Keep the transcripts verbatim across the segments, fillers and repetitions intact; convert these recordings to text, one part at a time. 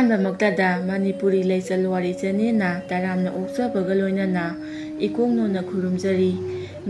ꯑꯍꯥꯟꯕꯃꯛꯇꯗ ꯃꯅꯤꯄꯨꯔꯤ ꯂꯩꯆꯜ ꯋꯥꯔꯤ ꯆꯦꯅꯦꯜꯅ ꯇꯔꯥꯝꯅ ꯑꯣꯛꯆꯕꯒ ꯂꯣꯏꯅꯅ ꯏꯀꯣꯛ ꯅꯧꯅ ꯈꯨꯔꯨꯝꯖꯔꯤ꯫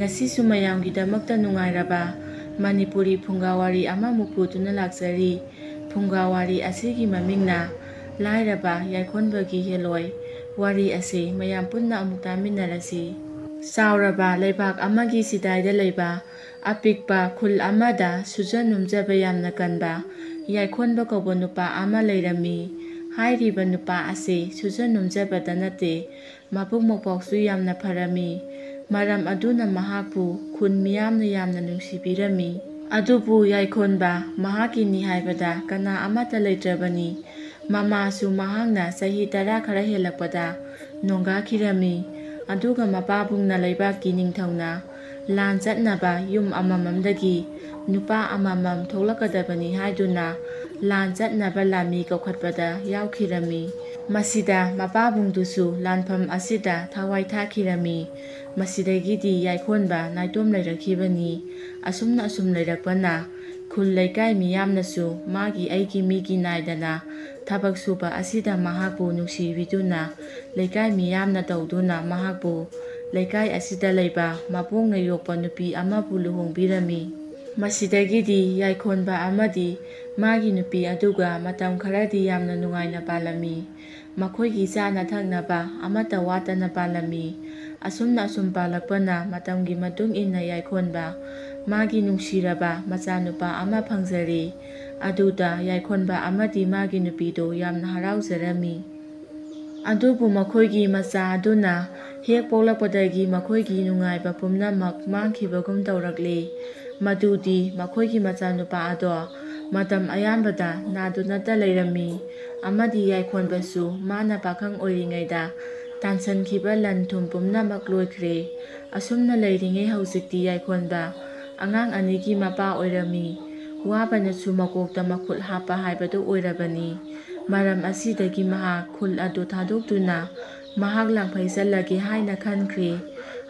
ꯉꯁꯤꯁꯨ ꯃꯌꯥꯝꯒꯤꯗꯃꯛꯇ ꯅꯨꯡꯉꯥꯏꯔꯕ ꯃꯅꯤꯄꯨꯔꯤ ꯐꯨꯡꯒꯥ ꯋꯥꯔꯤ ꯑꯃꯃꯨꯛ ꯄꯨꯗꯨꯅ ꯂꯥꯛꯆꯔꯤ꯫ ꯐꯨꯡꯒꯥ ꯋꯥꯔꯤ ꯑꯁꯤꯒꯤ ꯃꯃꯤꯡꯅ ꯂꯥꯏꯔꯕ ꯌꯥꯏꯈꯣꯟꯕꯒꯤ ꯍꯦꯂꯣꯏ꯫ ꯋꯥꯔꯤ ꯑꯁꯤ ꯃꯌꯥꯝ ꯄꯨꯟꯅ ꯑꯃꯨꯛ ꯇꯥꯃꯤꯟꯅꯔꯁꯤ꯫ ꯆꯥꯎꯔꯕ ꯂꯩꯕꯥꯛ ꯑꯃꯒꯤ ꯆꯤꯗꯥꯏꯗ ꯂꯩꯕ ꯑꯄꯤꯛꯄ ꯈꯨꯜ ꯑꯃꯗ ꯁꯨꯖ ꯅꯣꯝꯖꯕ ꯌꯥꯝꯅ ꯀꯟꯕ ꯌꯥꯏꯈꯣꯟꯕ ꯀꯧꯕ ꯅꯨꯄꯥ ꯑꯃ ꯂꯩꯔꯝꯃꯤ꯫ ꯍꯥꯏꯔꯤꯕ ꯅꯨꯄꯥ ꯑꯁꯤ ꯁꯨꯖ ꯅꯣꯝꯖꯕꯇ ꯅꯠꯇꯦ, ꯃꯕꯨꯛ ꯃꯄꯥꯎꯁꯨ ꯌꯥꯝꯅ ꯐꯔꯝꯃꯤ꯫ ꯃꯔꯝ ꯑꯗꯨꯅ ꯃꯍꯥꯛꯄꯨ ꯈꯨꯟ ꯃꯤꯌꯥꯝꯅ ꯌꯥꯝꯅ ꯅꯨꯡꯁꯤꯕꯤꯔꯝꯃꯤ꯫ ꯑꯗꯨꯕꯨ ꯌꯥꯏꯈꯣꯟꯕ ꯃꯍꯥꯛꯀꯤꯅꯤ ꯍꯥꯏꯕꯗ ꯀꯅꯥ ꯑꯃꯠꯇ ꯂꯩꯇ꯭ꯔꯕꯅꯤ꯫ ꯃꯃꯥꯁꯨ ꯃꯍꯥꯛꯅ ꯆꯍꯤ ꯇꯔꯥ ꯈꯔ ꯍꯦꯜꯂꯛꯄꯗ ꯅꯣꯡꯒꯥꯈꯤꯔꯝꯃꯤ꯫ ꯑꯗꯨꯒ ꯃꯄꯥꯕꯨꯡꯅ ꯂꯩꯕꯥꯛꯀꯤ ꯅꯤꯡꯊꯧꯅ ꯂꯥꯟ ꯆꯠꯅꯕ ꯌꯨꯝ ꯑꯃꯃꯝꯗꯒꯤ ꯅꯨꯄꯥ ꯑꯃꯃꯝ ꯊꯣꯛꯂꯛꯀꯗꯕꯅꯤ ꯍꯥꯏꯗꯨꯅ ꯂꯥꯟ ꯆꯠꯅꯕ ꯂꯥꯟꯃꯤ ꯀꯧꯈꯠꯄꯗ ꯌꯥꯎꯈꯤꯔꯝꯃꯤ꯫ ꯃꯁꯤꯗ ꯃꯄꯥꯕꯨꯡꯗꯨꯁꯨ ꯂꯥꯟꯐꯝ ꯑꯁꯤꯗ ꯊꯋꯥꯏ ꯊꯥꯈꯤꯔꯝꯃꯤ꯫ ꯃꯁꯤꯗꯒꯤꯗꯤ ꯌꯥꯏꯈꯣꯟꯕ ꯅꯥꯏꯇꯣꯝ ꯂꯩꯔꯛꯈꯤꯕꯅꯤ꯫ ꯑꯁꯨꯝꯅ ꯑꯁꯨꯝ ꯂꯩꯔꯛꯄꯅ ꯈꯨꯜ ꯂꯩꯀꯥꯏ ꯃꯤꯌꯥꯝꯅꯁꯨ ꯃꯥꯒꯤ ꯑꯩꯒꯤ ꯃꯤꯒꯤ ꯅꯥꯏꯗꯅ ꯊꯕꯛ ꯁꯨꯕ ꯑꯁꯤꯗ ꯃꯍꯥꯛꯄꯨ ꯅꯨꯡꯁꯤꯕꯤꯗꯨꯅ ꯂꯩꯀꯥꯏ ꯃꯤꯌꯥꯝꯅ ꯇꯧꯗꯨꯅ ꯃꯍꯥꯛꯄꯨ ꯂꯩꯀꯥꯏ ꯑꯁꯤꯗ ꯂꯩꯕ ꯃꯄꯣꯛꯅ ꯌꯣꯛꯄ ꯅꯨꯄꯤ ꯑꯃꯕꯨ ꯂꯨꯍꯣꯡꯕꯤꯔꯝꯃꯤ꯫ ꯃꯁꯤꯗꯒꯤꯗꯤ ꯌꯥꯏꯈꯣꯟꯕ ꯑꯃꯗꯤ ꯃꯥꯒꯤ ꯅꯨꯄꯤ ꯑꯗꯨꯒ ꯃꯇꯝ ꯈꯔꯗꯤ ꯌꯥꯝꯅ ꯅꯨꯡꯉꯥꯏꯅ ꯄꯥꯜꯂꯝꯃꯤ꯫ ꯃꯈꯣꯏꯒꯤ ꯆꯥꯅ ꯊꯛꯅꯕ ꯑꯃꯠꯇ ꯋꯥꯠꯇꯅ ꯄꯥꯜꯂꯝꯃꯤ꯫ ꯑꯁꯨꯝꯅ ꯑꯁꯨꯝ ꯄꯥꯜꯂꯛꯄꯅ ꯃꯇꯝꯒꯤ ꯃꯇꯨꯡ ꯏꯟꯅ ꯌꯥꯏꯈꯣꯟꯕ ꯃꯥꯒꯤ ꯅꯨꯡꯁꯤꯔꯕ ꯃꯆꯥꯅꯨꯄꯥ ꯑꯃ ꯐꯪꯖꯔꯦ꯫ ꯑꯗꯨꯗ ꯌꯥꯏꯈꯣꯟꯕ ꯑꯃꯗꯤ ꯃꯥꯒꯤ ꯅꯨꯄꯤꯗꯨ ꯌꯥꯝꯅ ꯍꯔꯥꯎꯖꯔꯝꯃꯤ꯫ ꯑꯗꯨꯕꯨ ꯃꯈꯣꯏꯒꯤ ꯃꯆꯥ ꯑꯗꯨꯅ ꯍꯦꯛ ꯄꯣꯛꯂꯛꯄꯗꯒꯤ ꯃꯈꯣꯏꯒꯤ ꯅꯨꯡꯉꯥꯏꯕ ꯄꯨꯝꯅꯃꯛ ꯃꯥꯡꯈꯤꯕꯒꯨꯝ ꯇꯧꯔꯛꯂꯦ꯫ ꯃꯗꯨꯗꯤ ꯃꯈꯣꯏꯒꯤ ꯃꯆꯥꯅꯨꯄꯥ ꯑꯗꯣ ꯃꯇꯝ ꯑꯌꯥꯝꯕꯗ ꯅꯥꯗꯨꯅꯇ ꯂꯩꯔꯝꯃꯤ ꯑꯃꯗꯤ ꯌꯥꯏꯈꯣꯟꯕꯁꯨ ꯃꯥꯅ ꯄꯥꯈꯪ ꯑꯣꯏꯔꯤꯉꯩꯗ ꯇꯥꯟꯁꯤꯟꯈꯤꯕ ꯂꯟ ꯊꯨꯝ ꯄꯨꯝꯅꯃꯛ ꯂꯣꯏꯈ꯭ꯔꯦ꯫ ꯑꯁꯨꯝꯅ ꯂꯩꯔꯤꯉꯩ ꯍꯧꯖꯤꯛꯇꯤ ꯌꯥꯏꯈꯣꯟꯕ ꯑꯉꯥꯡ ꯑꯅꯤꯒꯤ ꯃꯄꯥ ꯑꯣꯏꯔꯝꯃꯤ꯫ ꯋꯥꯕꯅꯁꯨ ꯃꯀꯣꯛꯇ ꯃꯈꯨꯠ ꯍꯥꯞꯄ ꯍꯥꯏꯕꯗꯨ ꯑꯣꯏꯔꯕꯅꯤ꯫ ꯃꯔꯝ ꯑꯁꯤꯗꯒꯤ ꯃꯍꯥꯛ ꯈꯨꯜ ꯑꯗꯨ ꯊꯥꯗꯣꯛꯇꯨꯅ ꯃꯍꯥꯛ ꯂꯥꯡꯐꯩ ꯆꯠꯂꯒꯦ ꯍꯥꯏꯅ ꯈꯟꯈ꯭ꯔꯦ꯫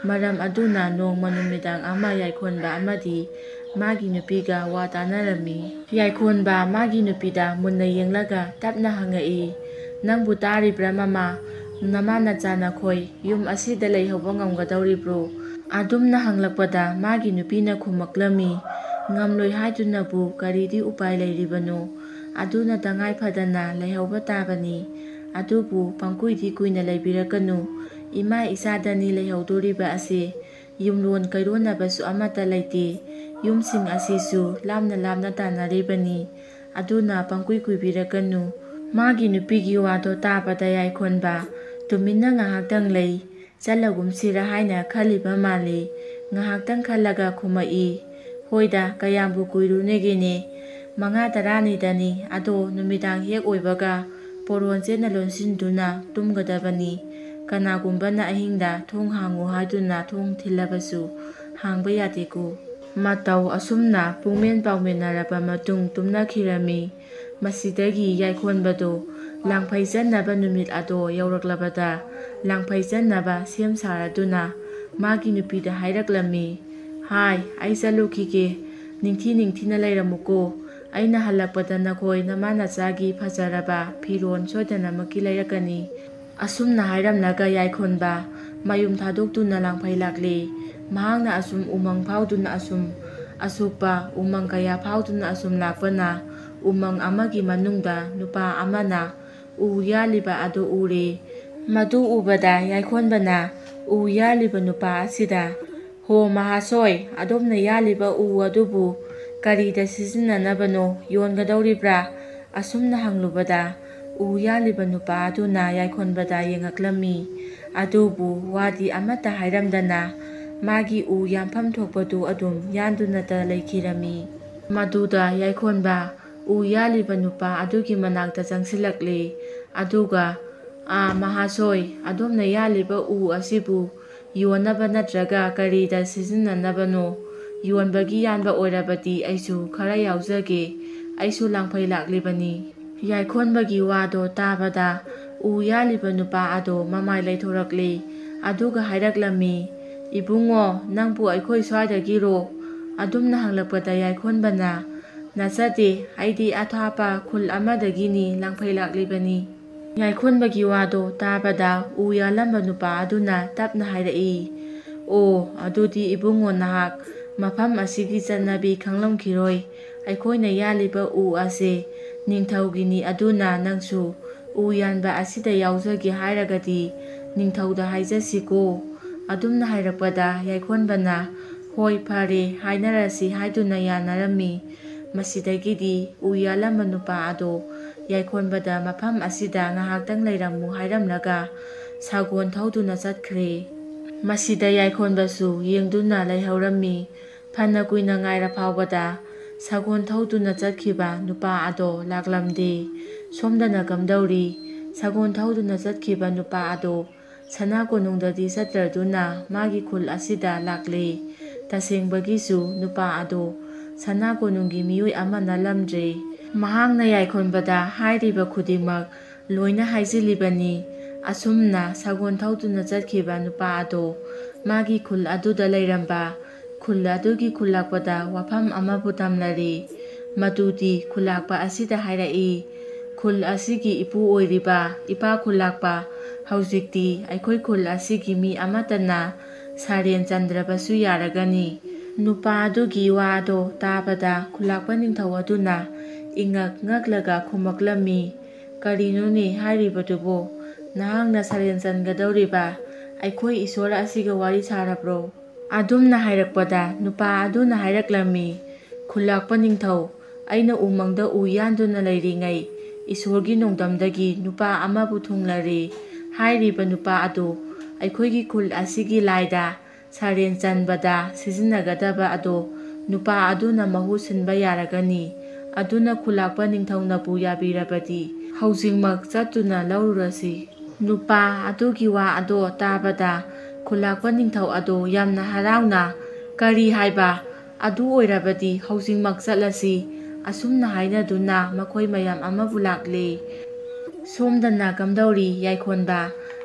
ꯃꯔꯝ ꯑꯗꯨꯅ ꯅꯣꯡꯃ ꯅꯨꯃꯤꯗꯥꯡ ꯑꯃ ꯌꯥꯏꯈꯣꯟꯕ ꯑꯃꯗꯤ ꯃꯥꯒꯤ ꯅꯨꯄꯤꯒ ꯋꯥ ꯇꯥꯅꯔꯝꯃꯤ꯫ ꯌꯥꯏꯈꯣꯟꯕ ꯃꯥꯒꯤ ꯅꯨꯄꯤꯗ ꯃꯨꯟꯅ ꯌꯦꯡꯂꯒ ꯇꯞꯅ ꯍꯪꯉꯛꯏ, "ꯅꯪꯕꯨ ꯇꯥꯔꯤꯕ꯭ꯔꯥ ꯃꯃꯥ? ꯅꯃꯥ ꯅꯆꯥ ꯅꯈꯣꯏ ꯌꯨꯝ ꯑꯁꯤꯗ ꯂꯩꯍꯧꯕ ꯉꯝꯒꯗꯧꯔꯤꯕ꯭ꯔꯣ?" ꯑꯗꯨꯝꯅ ꯍꯪꯂꯛꯄꯗ ꯃꯥꯒꯤ ꯅꯨꯄꯤꯅ ꯈꯨꯝꯃꯛꯂꯝꯃꯤ, "ꯉꯝꯂꯣꯏ ꯍꯥꯏꯗꯨꯅꯕꯨ ꯀꯔꯤꯗꯤ ꯎꯄꯥꯏ ꯂꯩꯔꯤꯕꯅꯣ? ꯑꯗꯨꯅ ꯇꯉꯥꯏ ꯐꯗꯅ ꯂꯩꯍꯧꯕ ꯇꯥꯕꯅꯤ꯫ ꯑꯗꯨꯕꯨ ꯄꯪꯀꯨꯏꯗꯤ ꯀꯨꯏꯅ ꯂꯩꯕꯤꯔꯛꯀꯅꯨ꯫ ꯏꯃꯥ ꯏꯆꯥꯗꯅꯤ ꯂꯩꯍꯧꯗꯣꯔꯤꯕ ꯑꯁꯦ꯫ ꯌꯨꯝꯂꯣꯟ ꯀꯩꯔꯣꯟꯅꯕꯁꯨ ꯑꯃꯠꯇ ꯂꯩꯇꯦ꯫ ꯌꯨꯝꯁꯤꯡ ꯑꯁꯤꯁꯨ ꯂꯥꯞꯅ ꯂꯥꯞꯅ ꯇꯥꯟꯅꯔꯤꯕꯅꯤ꯫ ꯑꯗꯨꯅ ꯄꯪꯀꯨꯏ ꯀꯨꯏꯕꯤꯔꯛꯀꯅꯨ꯫" ꯃꯥꯒꯤ ꯅꯨꯄꯤꯒꯤ ꯋꯥꯗꯣ ꯇꯥꯕꯗ ꯌꯥꯏꯈꯣꯟꯕ ꯇꯨꯃꯤꯟꯅ ꯉꯥꯏꯍꯥꯛꯇꯪ ꯂꯩ꯫ ꯆꯠꯂꯒꯨꯝꯁꯤꯔ ꯍꯥꯏꯅ ꯈꯜꯂꯤꯕ ꯃꯥꯜꯂꯤ꯫ ꯉꯥꯏꯍꯥꯛꯇꯪ ꯈꯜꯂꯒ ꯈꯨꯝꯃꯛꯏ, "ꯍꯣꯏꯗ, ꯀꯌꯥꯝꯕꯨ ꯀꯨꯏꯔꯨꯅꯦꯒꯦꯅꯦ? ꯃꯉꯥ ꯇꯔꯥꯅꯤꯗꯅꯤ꯫ ꯑꯗꯣ ꯅꯨꯃꯤꯗꯥꯡ ꯍꯦꯛ ꯑꯣꯏꯕꯒ ꯄꯣꯔꯣꯟ ꯆꯦꯠꯅ ꯂꯣꯟꯁꯤꯟꯗꯨꯅ ꯇꯨꯝꯒꯗꯕꯅꯤ꯫ ꯀꯅꯥꯒꯨꯝꯕꯅ ꯑꯍꯤꯡꯗ ꯊꯣꯡ ꯍꯥꯡꯉꯨ ꯍꯥꯏꯗꯨꯅ ꯊꯣꯡ ꯊꯤꯜꯂꯕꯁꯨ ꯍꯥꯡꯕ ꯌꯥꯗꯦꯀꯣ꯫" ꯃꯇꯧ ꯑꯁꯨꯝꯅ ꯄꯨꯡꯃꯦꯟ ꯄꯥꯎꯃꯦꯟꯅꯔꯕ ꯃꯇꯨꯡ ꯇꯨꯝꯅꯈꯤꯔꯝꯃꯤ꯫ ꯃꯁꯤꯗꯒꯤ ꯌꯥꯏꯈꯣꯟꯕꯗꯨ ꯂꯥꯡꯐꯩ ꯆꯟꯅꯕ ꯅꯨꯃꯤꯠ ꯑꯗꯣ ꯌꯧꯔꯛꯂꯕꯗ ꯂꯥꯡꯐꯩ ꯆꯟꯅꯕ ꯁꯦꯝ ꯁꯥꯔꯗꯨꯅ ꯃꯥꯒꯤ ꯅꯨꯄꯤꯗ ꯍꯥꯏꯔꯛꯂꯝꯃꯤ, "ꯍꯥꯏ, ꯑꯩ ꯆꯠꯂꯨꯈꯤꯒꯦ꯫ ꯅꯤꯡꯊꯤ ꯅꯤꯡꯊꯤꯅ ꯂꯩꯔꯝꯃꯨꯀꯣ꯫ ꯑꯩꯅ ꯍꯜꯂꯛꯄꯗ ꯅꯈꯣꯏ ꯅꯃꯥ ꯅꯆꯥꯒꯤ ꯐꯖꯔꯕ ꯐꯤꯔꯣꯜ ꯁꯣꯏꯗꯅꯃꯛꯀꯤ ꯂꯩꯔꯛꯀꯅꯤ꯫" ꯑꯁꯨꯝꯅ ꯍꯥꯏꯔꯝꯂꯒ ꯌꯥꯏꯈꯣꯟꯕ ꯃꯌꯨꯝ ꯊꯥꯗꯣꯛꯇꯨꯅ ꯂꯥꯡꯐꯩ ꯂꯥꯛꯂꯤ꯫ ꯃꯍꯥꯛꯅ ꯑꯁꯨꯝ ꯎꯃꯪ ꯐꯥꯎꯗꯨꯅ ꯑꯁꯨꯝ ꯑꯁꯣꯛꯄ ꯎꯃꯪ ꯀꯌꯥ ꯐꯥꯎꯗꯨꯅ ꯑꯁꯨꯝ ꯂꯥꯛꯄꯅ ꯎꯃꯪ ꯑꯃꯒꯤ ꯃꯅꯨꯡꯗ ꯅꯨꯄꯥ ꯑꯃꯅ ꯎ ꯌꯥꯜꯂꯤꯕ ꯑꯗꯨ ꯎꯔꯦ꯫ ꯃꯗꯨ ꯎꯕꯗ ꯌꯥꯏꯈꯣꯟꯕꯅ ꯎ ꯌꯥꯜꯂꯤꯕ ꯅꯨꯄꯥ ꯑꯁꯤꯗ, "ꯍꯣ ꯃꯍꯥꯁꯣꯏ, ꯑꯗꯣꯝꯅ ꯌꯥꯜꯂꯤꯕ ꯎ ꯑꯗꯨꯕꯨ ꯀꯔꯤꯗ ꯁꯤꯖꯤꯟꯅꯅꯕꯅꯣ? ꯌꯣꯟꯒꯗꯧꯔꯤꯕ꯭ꯔꯥ?" ꯑꯁꯨꯝꯅ ꯍꯪꯂꯨꯕꯗ ꯎ ꯌꯥꯜꯂꯤꯕ ꯅꯨꯄꯥ ꯑꯗꯨꯅ ꯌꯥꯏꯈꯣꯟꯕꯗ ꯌꯦꯡꯉꯛꯂꯝꯃꯤ꯫ ꯑꯗꯨꯕꯨ ꯋꯥꯗꯤ ꯑꯃꯠꯇ ꯍꯥꯏꯔꯝꯗꯅ ꯃꯥꯒꯤ ꯎ ꯌꯥꯟꯐꯝ ꯊꯣꯛꯄꯗꯨ ꯑꯗꯨꯝ ꯌꯥꯟꯗꯨꯅꯇ ꯂꯩꯈꯤꯔꯝꯃꯤ꯫ ꯃꯗꯨꯗ ꯌꯥꯏꯈꯣꯟꯕ ꯎ ꯌꯥꯜꯂꯤꯕ ꯅꯨꯄꯥ ꯑꯗꯨꯒꯤ ꯃꯅꯥꯛꯇ ꯆꯪꯁꯤꯜꯂꯛꯂꯦ꯫ ꯑꯗꯨꯒ, "ꯑꯥ, ꯃꯍꯥꯁꯣꯏ, ꯑꯗꯣꯝꯅ ꯌꯥꯜꯂꯤꯕ ꯎ ꯑꯁꯤꯕꯨ ꯌꯣꯟꯅꯕ ꯅꯠꯇ꯭ꯔꯒ ꯀꯔꯤꯗ ꯁꯤꯖꯤꯟꯅꯅꯕꯅꯣ? ꯌꯣꯟꯕꯒꯤ ꯌꯥꯟꯕ ꯑꯣꯏꯔꯕꯗꯤ ꯑꯩꯁꯨ ꯈꯔ ꯌꯥꯎꯖꯒꯦ꯫ ꯑꯩꯁꯨ ꯂꯥꯡꯐꯩ ꯂꯥꯛꯂꯤꯕꯅꯤ꯫" ꯌꯥꯏꯈꯣꯟꯕꯒꯤ ꯋꯥꯗꯣ ꯇꯥꯕꯗ ꯎ ꯌꯥꯜꯂꯤꯕ ꯅꯨꯄꯥ ꯑꯗꯣ ꯃꯃꯥꯏ ꯂꯩꯊꯣꯔꯛꯂꯦ꯫ ꯑꯗꯨꯒ ꯍꯥꯏꯔꯛꯂꯝꯃꯤ, "ꯏꯕꯨꯡꯉꯣ, ꯅꯪꯕꯨ ꯑꯩꯈꯣꯏ ꯁ꯭ꯋꯥꯏꯗꯒꯤꯔꯣ?" ꯑꯗꯨꯝꯅ ꯍꯪꯂꯛꯄꯗ ꯌꯥꯏꯈꯣꯟꯕꯅ, "ꯅꯠꯆꯗꯦ, ꯑꯩꯗꯤ ꯑꯊꯥꯞꯄ ꯈꯨꯜ ꯑꯃꯗꯒꯤꯅꯤ ꯂꯥꯡꯐꯩ ꯂꯥꯛꯂꯤꯕꯅꯤ꯫" ꯌꯥꯏꯈꯣꯟꯕꯒꯤ ꯋꯥꯗꯣ ꯇꯥꯕꯗ ꯎ ꯌꯥꯜꯂꯝꯕ ꯅꯨꯄꯥ ꯑꯗꯨꯅ ꯇꯞꯅ ꯍꯥꯏꯔꯛꯏ, "ꯑꯣ, ꯑꯗꯨꯗꯤ ꯏꯕꯨꯡꯉꯣ ꯅꯍꯥꯛ ꯃꯐꯝ ꯑꯁꯤꯒꯤ ꯆꯠꯅꯕꯤ ꯈꯪꯂꯝꯈꯤꯔꯣꯏ꯫ ꯑꯩꯈꯣꯏꯅ ꯌꯥꯜꯂꯤꯕ ꯎ ꯑꯁꯦ ꯅꯤꯡꯊꯧꯒꯤꯅꯤ, ꯑꯗꯨꯅ ꯅꯪꯁꯨ ꯎ ꯌꯥꯟꯕ ꯑꯁꯤꯗ ꯌꯥꯎꯖꯒꯦ ꯍꯥꯏꯔꯒꯗꯤ ꯅꯤꯡꯊꯧꯗ ꯍꯥꯏꯖꯁꯤꯀꯣ꯫" ꯑꯗꯨꯝꯅ ꯍꯥꯏꯔꯛꯄꯗ ꯌꯥꯏꯈꯣꯟꯕꯅ, "ꯍꯣꯏ, ꯐꯔꯦ, ꯍꯥꯏꯅꯔꯁꯤ" ꯍꯥꯏꯗꯨꯅ ꯌꯥꯅꯔꯝꯃꯤ꯫ ꯃꯁꯤꯗꯒꯤꯗꯤ ꯎ ꯌꯥꯜꯂꯝꯕ ꯅꯨꯄꯥ ꯑꯗꯣ ꯌꯥꯏꯈꯣꯟꯕꯗ ꯃꯐꯝ ꯑꯁꯤꯗ ꯉꯥꯏꯍꯥꯛꯇꯪ ꯂꯩꯔꯝꯃꯨ ꯍꯥꯏꯔꯝꯂꯒ ꯁꯒꯣꯜ ꯊꯧꯗꯨꯅ ꯆꯠꯈ꯭ꯔꯦ꯫ ꯃꯁꯤꯗ ꯌꯥꯏꯈꯣꯟꯕꯁꯨ ꯌꯦꯡꯗꯨꯅ ꯂꯩꯍꯧꯔꯝꯃꯤ꯫ ꯐꯅ ꯀꯨꯏꯅ ꯉꯥꯏꯔ ꯐꯥꯎꯕꯗ ꯁꯒꯣꯜ ꯊꯧꯗꯨꯅ ꯆꯠꯈꯤꯕ ꯅꯨꯄꯥ ꯑꯗꯣ ꯂꯥꯛꯂꯝꯗꯦ꯫ ꯁꯣꯝꯗꯅ ꯀꯝꯗꯧꯔꯤ? ꯁꯒꯣꯜ ꯊꯧꯗꯨꯅ ꯆꯠꯈꯤꯕ ꯅꯨꯄꯥ ꯑꯗꯣ ꯁꯅꯥ ꯀꯣꯅꯨꯡꯗꯗꯤ ꯆꯠꯇ꯭ꯔꯗꯨꯅ ꯃꯥꯒꯤ ꯈꯨꯜ ꯑꯁꯤꯗ ꯂꯥꯛꯂꯦ꯫ ꯇꯁꯦꯡꯕꯒꯤꯁꯨ ꯅꯨꯄꯥ ꯑꯗꯣ ꯁꯅꯥ ꯀꯣꯅꯨꯡꯒꯤ ꯃꯤꯑꯣꯏ ꯑꯃ ꯅꯠꯂꯝꯗ꯭ꯔꯦ꯫ ꯃꯍꯥꯛꯅ ꯌꯥꯏꯈꯣꯟꯕꯗ ꯍꯥꯏꯔꯤꯕ ꯈꯨꯗꯤꯡꯃꯛ ꯂꯣꯏꯅ ꯍꯥꯏꯖꯤꯜꯂꯤꯕꯅꯤ꯫ ꯑꯁꯨꯝꯅ ꯁꯒꯣꯜ ꯊꯧꯗꯨꯅ ꯆꯠꯈꯤꯕ ꯅꯨꯄꯥ ꯑꯗꯣ ꯃꯥꯒꯤ ꯈꯨꯜ ꯑꯗꯨꯗ ꯂꯩꯔꯝꯕ ꯈꯨꯜ ꯑꯗꯨꯒꯤ ꯈꯨꯜꯂꯥꯛꯄꯗ ꯋꯥꯐꯝ ꯑꯃꯕꯨ ꯇꯝꯂꯔꯤ꯫ ꯃꯗꯨꯗꯤ ꯈꯨꯜꯂꯥꯛꯄ ꯑꯁꯤꯗ ꯍꯥꯏꯔꯛꯏ, "ꯈꯨꯜ ꯑꯁꯤꯒꯤ ꯏꯄꯨ ꯑꯣꯏꯔꯤꯕ ꯏꯄꯥ ꯈꯨꯜꯂꯥꯛꯄ, ꯍꯧꯖꯤꯛꯇꯤ ꯑꯩꯈꯣꯏ ꯈꯨꯜ ꯑꯁꯤꯒꯤ ꯃꯤ ꯑꯃꯠꯇꯅ ꯁꯥꯔꯦꯟ ꯆꯟꯗ꯭ꯔꯕꯁꯨ ꯌꯥꯔꯒꯅꯤ꯫" ꯅꯨꯄꯥ ꯑꯗꯨꯒꯤ ꯋꯥ ꯑꯗꯣ ꯇꯥꯕꯗ ꯈꯨꯜꯂꯥꯛꯄ ꯅꯤꯡꯊꯧ ꯑꯗꯨꯅ ꯏꯉꯛ ꯉꯛꯂꯒ ꯈꯨꯝꯃꯛꯂꯝꯃꯤ, "ꯀꯔꯤꯅꯣꯅꯦ ꯍꯥꯏꯔꯤꯕꯗꯨꯕꯣ? ꯅꯍꯥꯛꯅ ꯁꯥꯔꯦꯟ ꯆꯟꯒꯗꯧꯔꯤꯕ ꯑꯩꯈꯣꯏ ꯏꯁꯣꯔ ꯑꯁꯤꯒ ꯋꯥꯔꯤ ꯁꯥꯔꯕ꯭ꯔꯣ?" ꯑꯗꯨꯝꯅ ꯍꯥꯏꯔꯛꯄꯗ ꯅꯨꯄꯥ ꯑꯗꯨꯅ ꯍꯥꯏꯔꯛꯂꯝꯃꯤ, "ꯈꯨꯜꯂꯥꯛꯄ ꯅꯤꯡꯊꯧ, ꯑꯩꯅ ꯎꯃꯪꯗ ꯎ ꯌꯥꯟꯗꯨꯅ ꯂꯩꯔꯤꯉꯩ ꯏꯁꯣꯔꯒꯤ ꯅꯣꯡꯗꯝꯗꯒꯤ ꯅꯨꯄꯥ ꯑꯃꯕꯨ ꯊꯨꯡꯂꯔꯦ꯫ ꯍꯥꯏꯔꯤꯕ ꯅꯨꯄꯥ ꯑꯗꯨ ꯑꯩꯈꯣꯏꯒꯤ ꯈꯨꯜ ꯑꯁꯤꯒꯤ ꯂꯥꯏꯗ ꯁꯥꯔꯦꯟ ꯆꯟꯕꯗ ꯁꯤꯖꯤꯟꯅꯒꯗꯕ ꯑꯗꯣ ꯅꯨꯄꯥ ꯑꯗꯨꯅ ꯃꯍꯨꯠ ꯁꯤꯟꯕ ꯌꯥꯔꯒꯅꯤ꯫ ꯑꯗꯨꯅ ꯈꯨꯜꯂꯥꯛꯄ ꯅꯤꯡꯊꯧꯅꯕꯨ ꯌꯥꯕꯤꯔꯕꯗꯤ ꯍꯧꯖꯤꯛꯃꯛ ꯆꯠꯇꯨꯅ ꯂꯧꯔꯨꯔꯁꯤ꯫" ꯅꯨꯄꯥ ꯑꯗꯨꯒꯤ ꯋꯥ ꯑꯗꯣ ꯇꯥꯕꯗ ꯈꯨꯜꯂꯥꯛꯄ ꯅꯤꯡꯊꯧ ꯑꯗꯣ ꯌꯥꯝꯅ ꯍꯔꯥꯎꯅ, "ꯀꯔꯤ ꯍꯥꯏꯕ? ꯑꯗꯨ ꯑꯣꯏꯔꯕꯗꯤ ꯍꯧꯖꯤꯛꯃꯛ ꯆꯠꯂꯁꯤ꯫" ꯑꯁꯨꯝꯅ ꯍꯥꯏꯅꯗꯨꯅ ꯃꯈꯣꯏ ꯃꯌꯥꯝ ꯑꯃꯕꯨ ꯂꯥꯛꯂꯦ꯫ ꯁꯣꯝꯗꯅ ꯀꯝꯗꯧꯔꯤ ꯌꯥꯏꯈꯣꯟꯕ?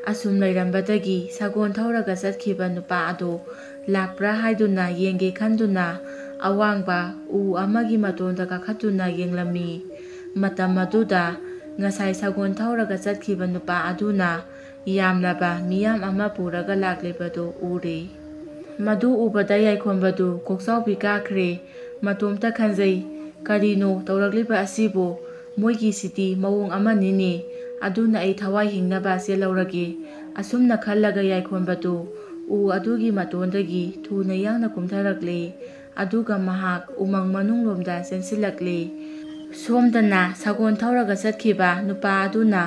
ꯑꯁꯨꯝ ꯂꯩꯔꯝꯕꯗꯒꯤ ꯁꯒꯣꯜ ꯊꯧꯔꯒ ꯆꯠꯈꯤꯕ ꯅꯨꯄꯥ ꯑꯗꯣ ꯂꯥꯛꯄ꯭ꯔꯥ ꯍꯥꯏꯗꯨꯅ ꯌꯦꯡꯒꯦ ꯈꯟꯗꯨꯅ ꯑꯋꯥꯡꯕ ꯎ ꯑꯃꯒꯤ ꯃꯇꯣꯟꯗ ꯀꯥꯈꯠꯇꯨꯅ ꯌꯦꯡꯂꯝꯃꯤ꯫ ꯃꯇꯝ ꯑꯗꯨꯗ ꯉꯁꯥꯏ ꯁꯒꯣꯜ ꯊꯧꯔꯒ ꯆꯠꯈꯤꯕ ꯅꯨꯄꯥ ꯑꯗꯨꯅ ꯌꯥꯝꯂꯕ ꯃꯤꯌꯥꯝ ꯑꯃ ꯄꯨꯔꯒ ꯂꯥꯛꯂꯤꯕꯗꯨ ꯎꯔꯦ꯫ ꯃꯗꯨ ꯎꯕꯗ ꯌꯥꯏꯈꯣꯟꯕꯗꯨ ꯀꯣꯛꯆꯥꯎꯕꯤ ꯀꯥꯈ꯭ꯔꯦ꯫ ꯃꯇꯣꯝꯇ ꯈꯟꯖꯩ, "ꯀꯔꯤꯅꯣ ꯇꯧꯔꯛꯂꯤꯕ ꯑꯁꯤꯕꯨ? ꯃꯣꯏꯒꯤꯁꯤꯗꯤ ꯃꯑꯣꯡ ꯑꯃꯅꯤꯅꯦ꯫ ꯑꯗꯨꯅ ꯑꯩ ꯊꯋꯥꯏ ꯍꯤꯡꯅꯕ ꯆꯦꯜꯍꯧꯔꯒꯦ"꯫ ꯑꯁꯨꯝꯅ ꯈꯜꯂꯒ ꯌꯥꯏꯈꯣꯟꯕꯗꯨ ꯎ ꯑꯗꯨꯒꯤ ꯃꯇꯣꯟꯗꯒꯤ ꯊꯨꯅ ꯌꯥꯡꯅ ꯀꯨꯝꯊꯔꯛꯂꯦ꯫ ꯑꯗꯨꯒ ꯃꯍꯥꯛ ꯎꯃꯪ ꯃꯅꯨꯡꯂꯣꯝꯗ ꯆꯦꯟꯁꯤꯜꯂꯛꯂꯦ꯫ ꯁꯣꯝꯗꯅ ꯁꯒꯣꯜ ꯊꯧꯔꯒ ꯆꯠꯈꯤꯕ ꯅꯨꯄꯥ ꯑꯗꯨꯅ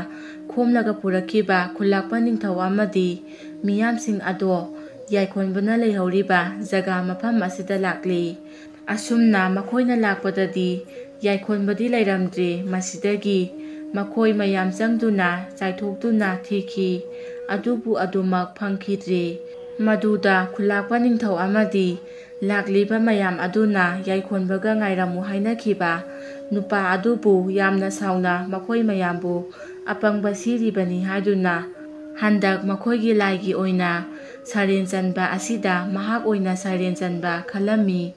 ꯈꯣꯝꯂꯒ ꯄꯨꯔꯛꯈꯤꯕ ꯈꯨꯜꯂꯥꯛꯄ ꯅꯤꯡꯊꯧ ꯑꯃꯗꯤ ꯃꯤꯌꯥꯝꯁꯤꯡ ꯑꯗꯣ ꯌꯥꯏꯈꯣꯟꯕꯅ ꯂꯩꯍꯧꯔꯤꯕ ꯖꯒꯥ ꯃꯐꯝ ꯑꯁꯤꯗ ꯂꯥꯛꯂꯤ꯫ ꯑꯁꯨꯝꯅ ꯃꯈꯣꯏꯅ ꯂꯥꯛꯄꯗꯗꯤ ꯌꯥꯏꯈꯣꯟꯕꯗꯤ ꯂꯩꯔꯝꯗ꯭ꯔꯦ꯫ ꯃꯁꯤꯗꯒꯤ ꯃꯈꯣꯏ ꯃꯌꯥꯝ ꯆꯪꯗꯨꯅ ꯆꯥꯏꯊꯣꯛꯇꯨꯅ ꯊꯤꯈꯤ꯫ ꯑꯗꯨꯕꯨ ꯑꯗꯨꯃꯛ ꯐꯪꯈꯤꯗ꯭ꯔꯦ꯫ ꯃꯗꯨꯗ ꯈꯨꯜꯂꯥꯛꯄ ꯅꯤꯡꯊꯧ ꯑꯃꯗꯤ ꯂꯥꯛꯂꯤꯕ ꯃꯌꯥꯝ ꯑꯗꯨꯅ ꯌꯥꯏꯈꯣꯟꯕꯒ ꯉꯥꯏꯔꯝꯃꯨ ꯍꯥꯏꯅꯈꯤꯕ ꯅꯨꯄꯥ ꯑꯗꯨꯕꯨ ꯌꯥꯝꯅ ꯁꯥꯎꯅ ꯃꯈꯣꯏ ꯃꯌꯥꯝꯕꯨ ꯑꯄꯪꯕ ꯁꯤꯔꯤꯕꯅꯤ ꯍꯥꯏꯗꯨꯅ ꯍꯟꯗꯛ ꯃꯈꯣꯏꯒꯤ ꯂꯥꯏꯒꯤ ꯑꯣꯏꯅ ꯁꯔꯦꯟ ꯆꯟꯕ ꯑꯁꯤꯗ ꯃꯍꯥꯛ ꯑꯣꯏꯅ ꯁꯔꯦꯟ ꯆꯟꯕ ꯈꯜꯂꯝꯃꯤ꯫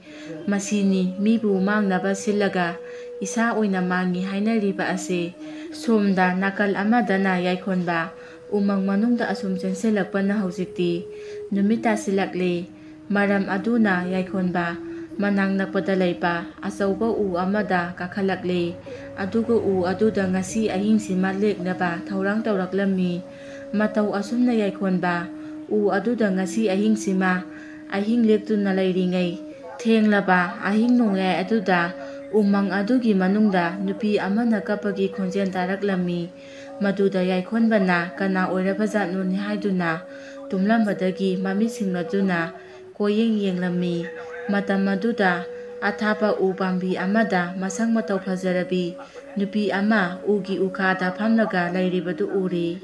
ꯃꯁꯤꯅꯤ ꯃꯤꯕꯨ ꯃꯥꯡꯅꯕ ꯁꯤꯜꯂꯒ ꯏꯁꯥ ꯑꯣꯏꯅ ꯃꯥꯡꯉꯤ ꯍꯥꯏꯅꯔꯤꯕ ꯑꯁꯤ꯫ ꯁꯣꯝꯗ ꯅꯥꯀꯜ ꯑꯃꯗꯅ ꯌꯥꯏꯈꯣꯟꯕ ꯎꯃꯪ ꯃꯅꯨꯡꯗ ꯑꯁꯨꯝ ꯆꯦꯟꯁꯤꯜꯂꯛꯄꯅ ꯍꯧꯖꯤꯛꯇꯤ ꯅꯨꯃꯤꯠ ꯇꯥꯁꯤꯜꯂꯛꯂꯦ꯫ ꯃꯔꯝ ꯑꯗꯨꯅ ꯌꯥꯏꯈꯣꯟꯕ ꯃꯅꯥꯛ ꯅꯛꯄꯗ ꯂꯩꯕ ꯑꯆꯧꯕ ꯎ ꯑꯃꯗ ꯀꯥꯈꯠꯂꯛꯂꯦ꯫ ꯑꯗꯨꯒ ꯎ ꯑꯗꯨꯗ ꯉꯁꯤ ꯑꯍꯤꯡꯁꯤꯃ ꯂꯦꯛꯅꯕ ꯊꯧꯔꯥꯡ ꯇꯧꯔꯛꯂꯝꯃꯤ꯫ ꯃꯇꯧ ꯑꯁꯨꯝꯅ ꯌꯥꯏꯈꯣꯟꯕ ꯎ ꯑꯗꯨꯗ ꯉꯁꯤ ꯑꯍꯤꯡꯁꯤꯃ ꯑꯍꯤꯡ ꯂꯦꯛꯇꯨꯅ ꯂꯩꯔꯤꯉꯩ, ꯊꯦꯡꯂꯕ ꯑꯍꯤꯡ ꯅꯣꯡꯌꯥꯏ ꯑꯗꯨꯗ ꯎꯃꯪ ꯑꯗꯨꯒꯤ ꯃꯅꯨꯡꯗ ꯅꯨꯄꯤ ꯑꯃꯅ ꯀꯞꯄꯒꯤ ꯈꯣꯟꯖꯦꯜ ꯇꯥꯔꯛꯂꯝꯃꯤ꯫ ꯃꯗꯨꯗ ꯌꯥꯏꯈꯣꯟꯕꯅ ꯀꯅꯥ ꯑꯣꯏꯔꯕꯖꯥꯠꯅꯣꯅꯦ ꯍꯥꯏꯗꯨꯅ ꯇꯨꯝꯂꯝꯕꯗꯒꯤ ꯃꯃꯤꯠ ꯁꯤꯡꯂꯗꯨꯅ ꯀꯣꯏꯌꯦꯡ ꯌꯦꯡꯂꯝꯃꯤ꯫ ꯃꯇꯝ ꯑꯗꯨꯗ ꯑꯊꯥꯞꯄ ꯎ ꯄꯥꯝꯕꯤ ꯑꯃꯗ ꯃꯁꯛ ꯃꯇꯧ ꯐꯖꯔꯕꯤ ꯅꯨꯄꯤ ꯑꯃ ꯎꯒꯤ ꯎꯈꯥꯗ ꯐꯝꯂꯒ ꯂꯩꯔꯤꯕꯗꯨ ꯎꯔꯦ꯫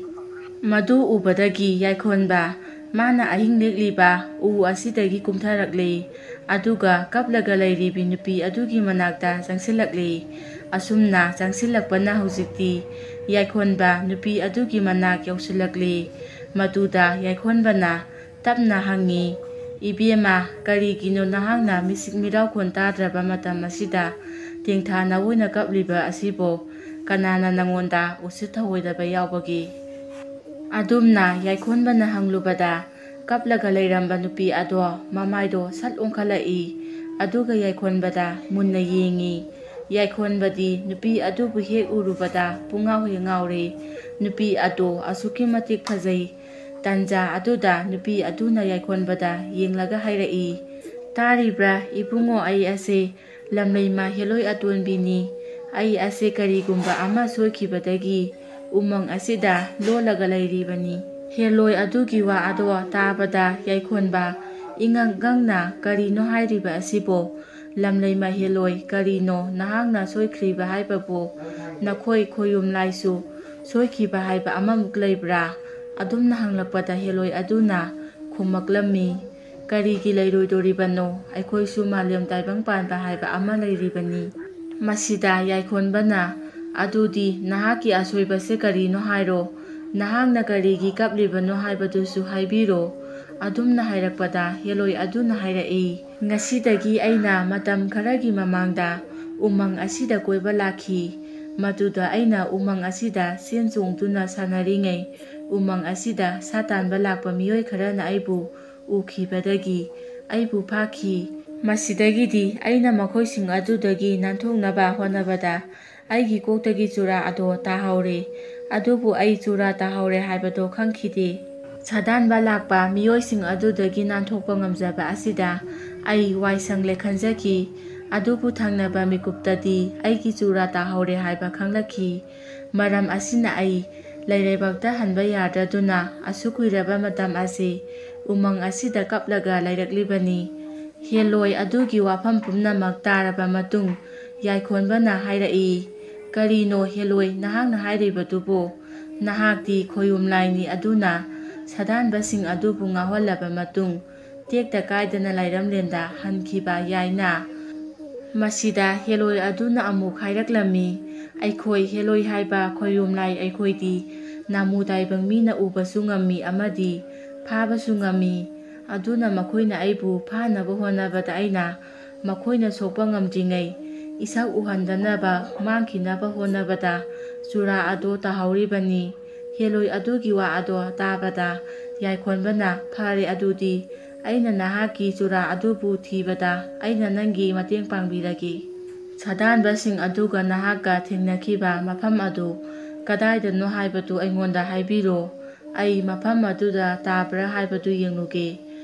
ꯃꯗꯨ ꯎꯕꯗꯒꯤ ꯌꯥꯏꯈꯣꯟꯕ ꯃꯥꯅ ꯑꯍꯤꯡ ꯂꯦꯛꯂꯤꯕ ꯎ ꯑꯁꯤꯗꯒꯤ ꯀꯨꯝꯊꯔꯛꯂꯦ꯫ ꯑꯗꯨꯒ ꯀꯞꯂꯒ ꯂꯩꯔꯤꯕꯤ ꯅꯨꯄꯤ ꯑꯗꯨꯒꯤ ꯃꯅꯥꯛꯇ ꯆꯪꯁꯤꯜꯂꯛꯂꯦ꯫ ꯑꯁꯨꯝꯅ ꯆꯪꯁꯤꯜꯂꯛꯄꯅ ꯍꯧꯖꯤꯛꯇꯤ ꯌꯥꯏꯈꯣꯟꯕ ꯅꯨꯄꯤ ꯑꯗꯨꯒꯤ ꯃꯅꯥꯛ ꯌꯧꯁꯤꯜꯂꯛꯂꯦ꯫ ꯃꯗꯨꯗ ꯌꯥꯏꯈꯣꯟꯕꯅ ꯇꯞꯅ ꯍꯪꯉꯤ, "ꯏꯕꯦꯝꯃ, ꯀꯔꯤꯒꯤꯅꯣ ꯅꯍꯥꯛꯅ ꯃꯤꯁꯤꯛ ꯃꯤꯔꯥꯎꯈꯣꯟ ꯇꯥꯗ꯭ꯔꯕ ꯃꯇꯝ ꯑꯁꯤꯗ ꯇꯦꯡꯊꯥꯅ ꯑꯣꯏꯅ ꯀꯞꯂꯤꯕ ꯑꯁꯤꯕꯣ? ꯀꯅꯥꯅ ꯅꯪꯉꯣꯟꯗ ꯎꯁꯤꯠ ꯊꯑꯣꯏꯗꯕ ꯌꯥꯎꯕꯒꯦ?" ꯑꯗꯨꯝꯅ ꯌꯥꯏꯈꯣꯟꯕꯅ ꯍꯪꯂꯨꯕꯗ, ꯀꯞꯂꯒ ꯂꯩꯔꯝꯕ ꯅꯨꯄꯤ ꯑꯗꯣ ꯃꯃꯥꯏꯗꯣ ꯁꯠ ꯑꯣꯟꯈꯠꯂꯛꯏ꯫ ꯑꯗꯨꯒ ꯌꯥꯏꯈꯣꯟꯕꯗ ꯃꯨꯟꯅ ꯌꯦꯡꯉꯤ꯫ ꯌꯥꯏꯈꯣꯟꯕꯗꯤ ꯅꯨꯄꯤ ꯑꯗꯨꯕꯨ ꯍꯦꯛ ꯎꯔꯨꯕꯗ ꯄꯨꯡꯉꯥꯎ ꯍꯦꯛ ꯉꯥꯎꯔꯦ꯫ ꯅꯨꯄꯤ ꯑꯗꯣ ꯑꯁꯨꯛꯀꯤ ꯃꯇꯤꯛ ꯐꯖꯩ꯫ ꯇꯟꯖꯥ ꯑꯗꯨꯗ ꯅꯨꯄꯤ ꯑꯗꯨꯅ ꯌꯥꯏꯈꯣꯟꯕꯗ ꯌꯦꯡꯂꯒ ꯍꯥꯏꯔꯛꯏ, "ꯇꯥꯔꯤꯕ꯭ꯔꯥ ꯏꯕꯨꯡꯉꯣ, ꯑꯩ ꯑꯁꯦ ꯂꯝꯂꯩꯃ ꯍꯦꯂꯣꯏ ꯑꯇꯣꯟꯕꯤꯅꯤ꯫ ꯑꯩ ꯑꯁꯦ ꯀꯔꯤꯒꯨꯝꯕ ꯑꯃ ꯁꯣꯏꯈꯤꯕꯗꯒꯤ ꯎꯃꯪ ꯑꯁꯤꯗ ꯂꯣꯜꯂꯒ ꯂꯩꯔꯤꯕꯅꯤ꯫" ꯍꯦꯂꯣꯏ ꯑꯗꯨꯒꯤ ꯋꯥ ꯑꯗꯣ ꯇꯥꯕꯗ ꯌꯥꯏꯈꯣꯟꯕ ꯏꯉꯛ ꯉꯛꯅ, "ꯀꯔꯤꯅꯣ ꯍꯥꯏꯔꯤꯕ ꯑꯁꯤꯕꯣ? ꯂꯝꯂꯩꯃ ꯍꯦꯂꯣꯏ, ꯀꯔꯤꯅꯣ ꯅꯍꯥꯛꯅ ꯁꯣꯏꯈ꯭ꯔꯤꯕ ꯍꯥꯏꯕꯕꯨ? ꯅꯈꯣꯏ ꯈꯣꯌꯨꯝ ꯂꯥꯏꯁꯨ ꯁꯣꯏꯈꯤꯕ ꯍꯥꯏꯕ ꯑꯃꯃꯨꯛ ꯂꯩꯕ꯭ꯔꯥ?" ꯑꯗꯨꯝꯅ ꯍꯪꯂꯛꯄꯗ ꯍꯦꯂꯣꯏ ꯑꯗꯨꯅ ꯈꯨꯝꯃꯛꯂꯝꯃꯤ, "ꯀꯔꯤꯒꯤ ꯂꯩꯔꯣꯏꯗꯣꯔꯤꯕꯅꯣ? ꯑꯩꯈꯣꯏꯁꯨ ꯃꯥꯂꯦꯝ ꯇꯥꯏꯕꯪ ꯄꯥꯟꯕ ꯍꯥꯏꯕ ꯑꯃ ꯂꯩꯔꯤꯕꯅꯤ꯫" ꯃꯁꯤꯗ ꯌꯥꯏꯈꯣꯟꯕꯅ, "ꯑꯗꯨꯗꯤ ꯅꯍꯥꯛꯀꯤ ꯑꯁꯣꯏꯕꯁꯦ ꯀꯔꯤꯅꯣ ꯍꯥꯏꯔꯣ? ꯅꯍꯥꯛꯅ ꯀꯔꯤꯒꯤ ꯀꯞꯂꯤꯕꯅꯣ ꯍꯥꯏꯕꯗꯨꯁꯨ ꯍꯥꯏꯕꯤꯔꯣ꯫" ꯑꯗꯨꯝꯅ ꯍꯥꯏꯔꯛꯄꯗ ꯍꯦꯂꯣꯏ ꯑꯗꯨꯅ ꯍꯥꯏꯔꯛꯏ, "ꯉꯁꯤꯗꯒꯤ ꯑꯩꯅ ꯃꯇꯝ ꯈꯔꯒꯤ ꯃꯃꯥꯡꯗ ꯎꯃꯪ ꯑꯁꯤꯗ ꯀꯣꯏꯕ ꯂꯥꯛꯈꯤ꯫ ꯃꯗꯨꯗ ꯑꯩꯅ ꯎꯃꯪ ꯑꯁꯤꯗ ꯆꯦꯟ ꯆꯣꯡꯗꯨꯅ ꯁꯥꯟꯅꯔꯤꯉꯩ, ꯎꯃꯪ ꯑꯁꯤꯗ ꯁꯥ ꯇꯥꯟꯕ ꯂꯥꯛꯄ ꯃꯤꯑꯣꯏ ꯈꯔꯅ ꯑꯩꯕꯨ ꯎꯈꯤꯕꯗꯒꯤ ꯑꯩꯕꯨ ꯐꯥꯈꯤ꯫ ꯃꯁꯤꯗꯒꯤꯗꯤ ꯑꯩꯅ ꯃꯈꯣꯏꯁꯤꯡ ꯑꯗꯨꯗꯒꯤ ꯅꯥꯟꯊꯣꯛꯅꯕ ꯍꯣꯠꯅꯕꯗ ꯑꯩꯒꯤ ꯀꯣꯛꯇꯒꯤ ꯆꯨꯔꯥ ꯑꯗꯣ ꯇꯥꯍꯧꯔꯦ꯫ ꯑꯗꯨꯕꯨ ꯑꯩ ꯆꯨꯔꯥ ꯇꯥꯍꯧꯔꯦ ꯍꯥꯏꯕꯗꯣ ꯈꯪꯈꯤꯗꯦ꯫ ꯁꯥꯗꯥꯟꯕ ꯂꯥꯛꯄ ꯃꯤꯑꯣꯏꯁꯤꯡ ꯑꯗꯨꯗꯒꯤ ꯅꯥꯟꯊꯣꯛꯄ ꯉꯝꯖꯕ ꯑꯁꯤꯗ ꯑꯩ ꯋꯥꯏ ꯁꯪꯂꯦ ꯈꯟꯖꯈꯤ꯫ ꯑꯗꯨꯕꯨ ꯊꯪꯅꯕ ꯃꯤꯀꯨꯞꯇꯗꯤ ꯑꯩꯒꯤ ꯆꯨꯔꯥ ꯇꯥꯍꯧꯔꯦ ꯍꯥꯏꯕ ꯈꯪꯂꯛꯈꯤ꯫ ꯃꯔꯝ ꯑꯁꯤꯅ ꯑꯩ ꯂꯩꯔꯩꯕꯥꯛꯇ ꯍꯟꯕ ꯌꯥꯗ꯭ꯔꯗꯨꯅ ꯑꯁꯨꯛ ꯀꯨꯏꯔꯕ ꯃꯇꯝ ꯑꯁꯤ ꯎꯃꯪ ꯑꯁꯤꯗ ꯀꯞꯂꯒ ꯂꯩꯔꯛꯂꯤꯕꯅꯤ꯫" ꯍꯦꯂꯣꯏ ꯑꯗꯨꯒꯤ ꯋꯥꯐꯝ ꯄꯨꯝꯅꯃꯛ ꯇꯥꯔꯕ ꯃꯇꯨꯡ ꯌꯥꯏꯈꯣꯟꯕꯅ ꯍꯥꯏꯔꯛꯏ, "ꯀꯔꯤꯅꯣ ꯍꯦꯂꯣꯏ ꯅꯍꯥꯛꯅ ꯍꯥꯏꯔꯤꯕꯗꯨꯕꯨ? ꯅꯍꯥꯛꯇꯤ ꯈꯣꯌꯨꯝ ꯂꯥꯏꯅꯤ, ꯑꯗꯨꯅ ꯁꯥꯗꯥꯟꯕꯁꯤꯡ ꯑꯗꯨꯕꯨ ꯉꯥꯎꯍꯜꯂꯕ ꯃꯇꯨꯡ ꯇꯦꯛꯇ ꯀꯥꯏꯗꯅ ꯂꯥꯏꯔꯝꯂꯦꯟꯗ ꯍꯟꯈꯤꯕ ꯌꯥꯏꯅ?" ꯃꯁꯤꯗ ꯍꯦꯂꯣꯏ ꯑꯗꯨꯅ ꯑꯃꯨꯛ ꯍꯥꯏꯔꯛꯂꯝꯃꯤ, "ꯑꯩꯈꯣꯏ ꯍꯦꯂꯣꯏ ꯍꯥꯏꯕ ꯈꯣꯌꯨꯝ ꯂꯥꯏ ꯑꯩꯈꯣꯏꯗꯤ ꯅꯥꯃꯨ ꯇꯥꯏꯕꯪ ꯃꯤꯅ ꯎꯕꯁꯨ ꯉꯝꯃꯤ ꯑꯃꯗꯤ ꯐꯥꯕꯁꯨ ꯉꯝꯃꯤ꯫ ꯑꯗꯨꯅ ꯃꯈꯣꯏꯅ ꯑꯩꯕꯨ ꯐꯥꯅꯕ ꯍꯣꯠꯅꯕꯗ ꯑꯩꯅ ꯃꯈꯣꯏꯅ ꯁꯣꯛꯄ ꯉꯝꯗ꯭ꯔꯤꯉꯩ ꯏꯁꯛ ꯎꯍꯟꯗꯅꯕ ꯃꯥꯡꯈꯤꯅꯕ ꯍꯣꯠꯅꯕꯗ ꯆꯨꯔꯥ ꯑꯗꯨ ꯇꯥꯍꯧꯔꯤꯕꯅꯤ꯫ ꯍꯦꯂꯣꯏ ꯑꯗꯨꯒꯤ ꯋꯥ ꯑꯗꯣ ꯇꯥꯕꯗ ꯌꯥꯏꯈꯣꯟꯕꯅ, "ꯐꯔꯦ, ꯑꯗꯨꯗꯤ ꯑꯩꯅ ꯅꯍꯥꯛꯀꯤ ꯆꯨꯔꯥ ꯑꯗꯨꯕꯨ ꯊꯤꯕꯗ ꯑꯩꯅ ꯅꯪꯒꯤ ꯃꯇꯦꯡ ꯄꯥꯡꯕꯤꯔꯒꯦ꯫ ꯁꯥꯗꯥꯟꯕꯁꯤꯡ ꯑꯗꯨꯒ ꯅꯍꯥꯛꯀ ꯊꯦꯡꯅꯈꯤꯕ ꯃꯐꯝ ꯑꯗꯨ ꯀꯗꯥꯏꯗꯅꯣ ꯍꯥꯏꯕꯗꯨ ꯑꯩꯉꯣꯟꯗ ꯍꯥꯏꯕꯤꯔꯣ꯫ ꯑꯩ ꯃꯐꯝ ꯑꯗꯨꯗ ꯇꯥꯕ꯭ꯔꯥ ꯍꯥꯏꯕꯗꯨ ꯌꯦꯡꯂꯨꯒꯦ꯫"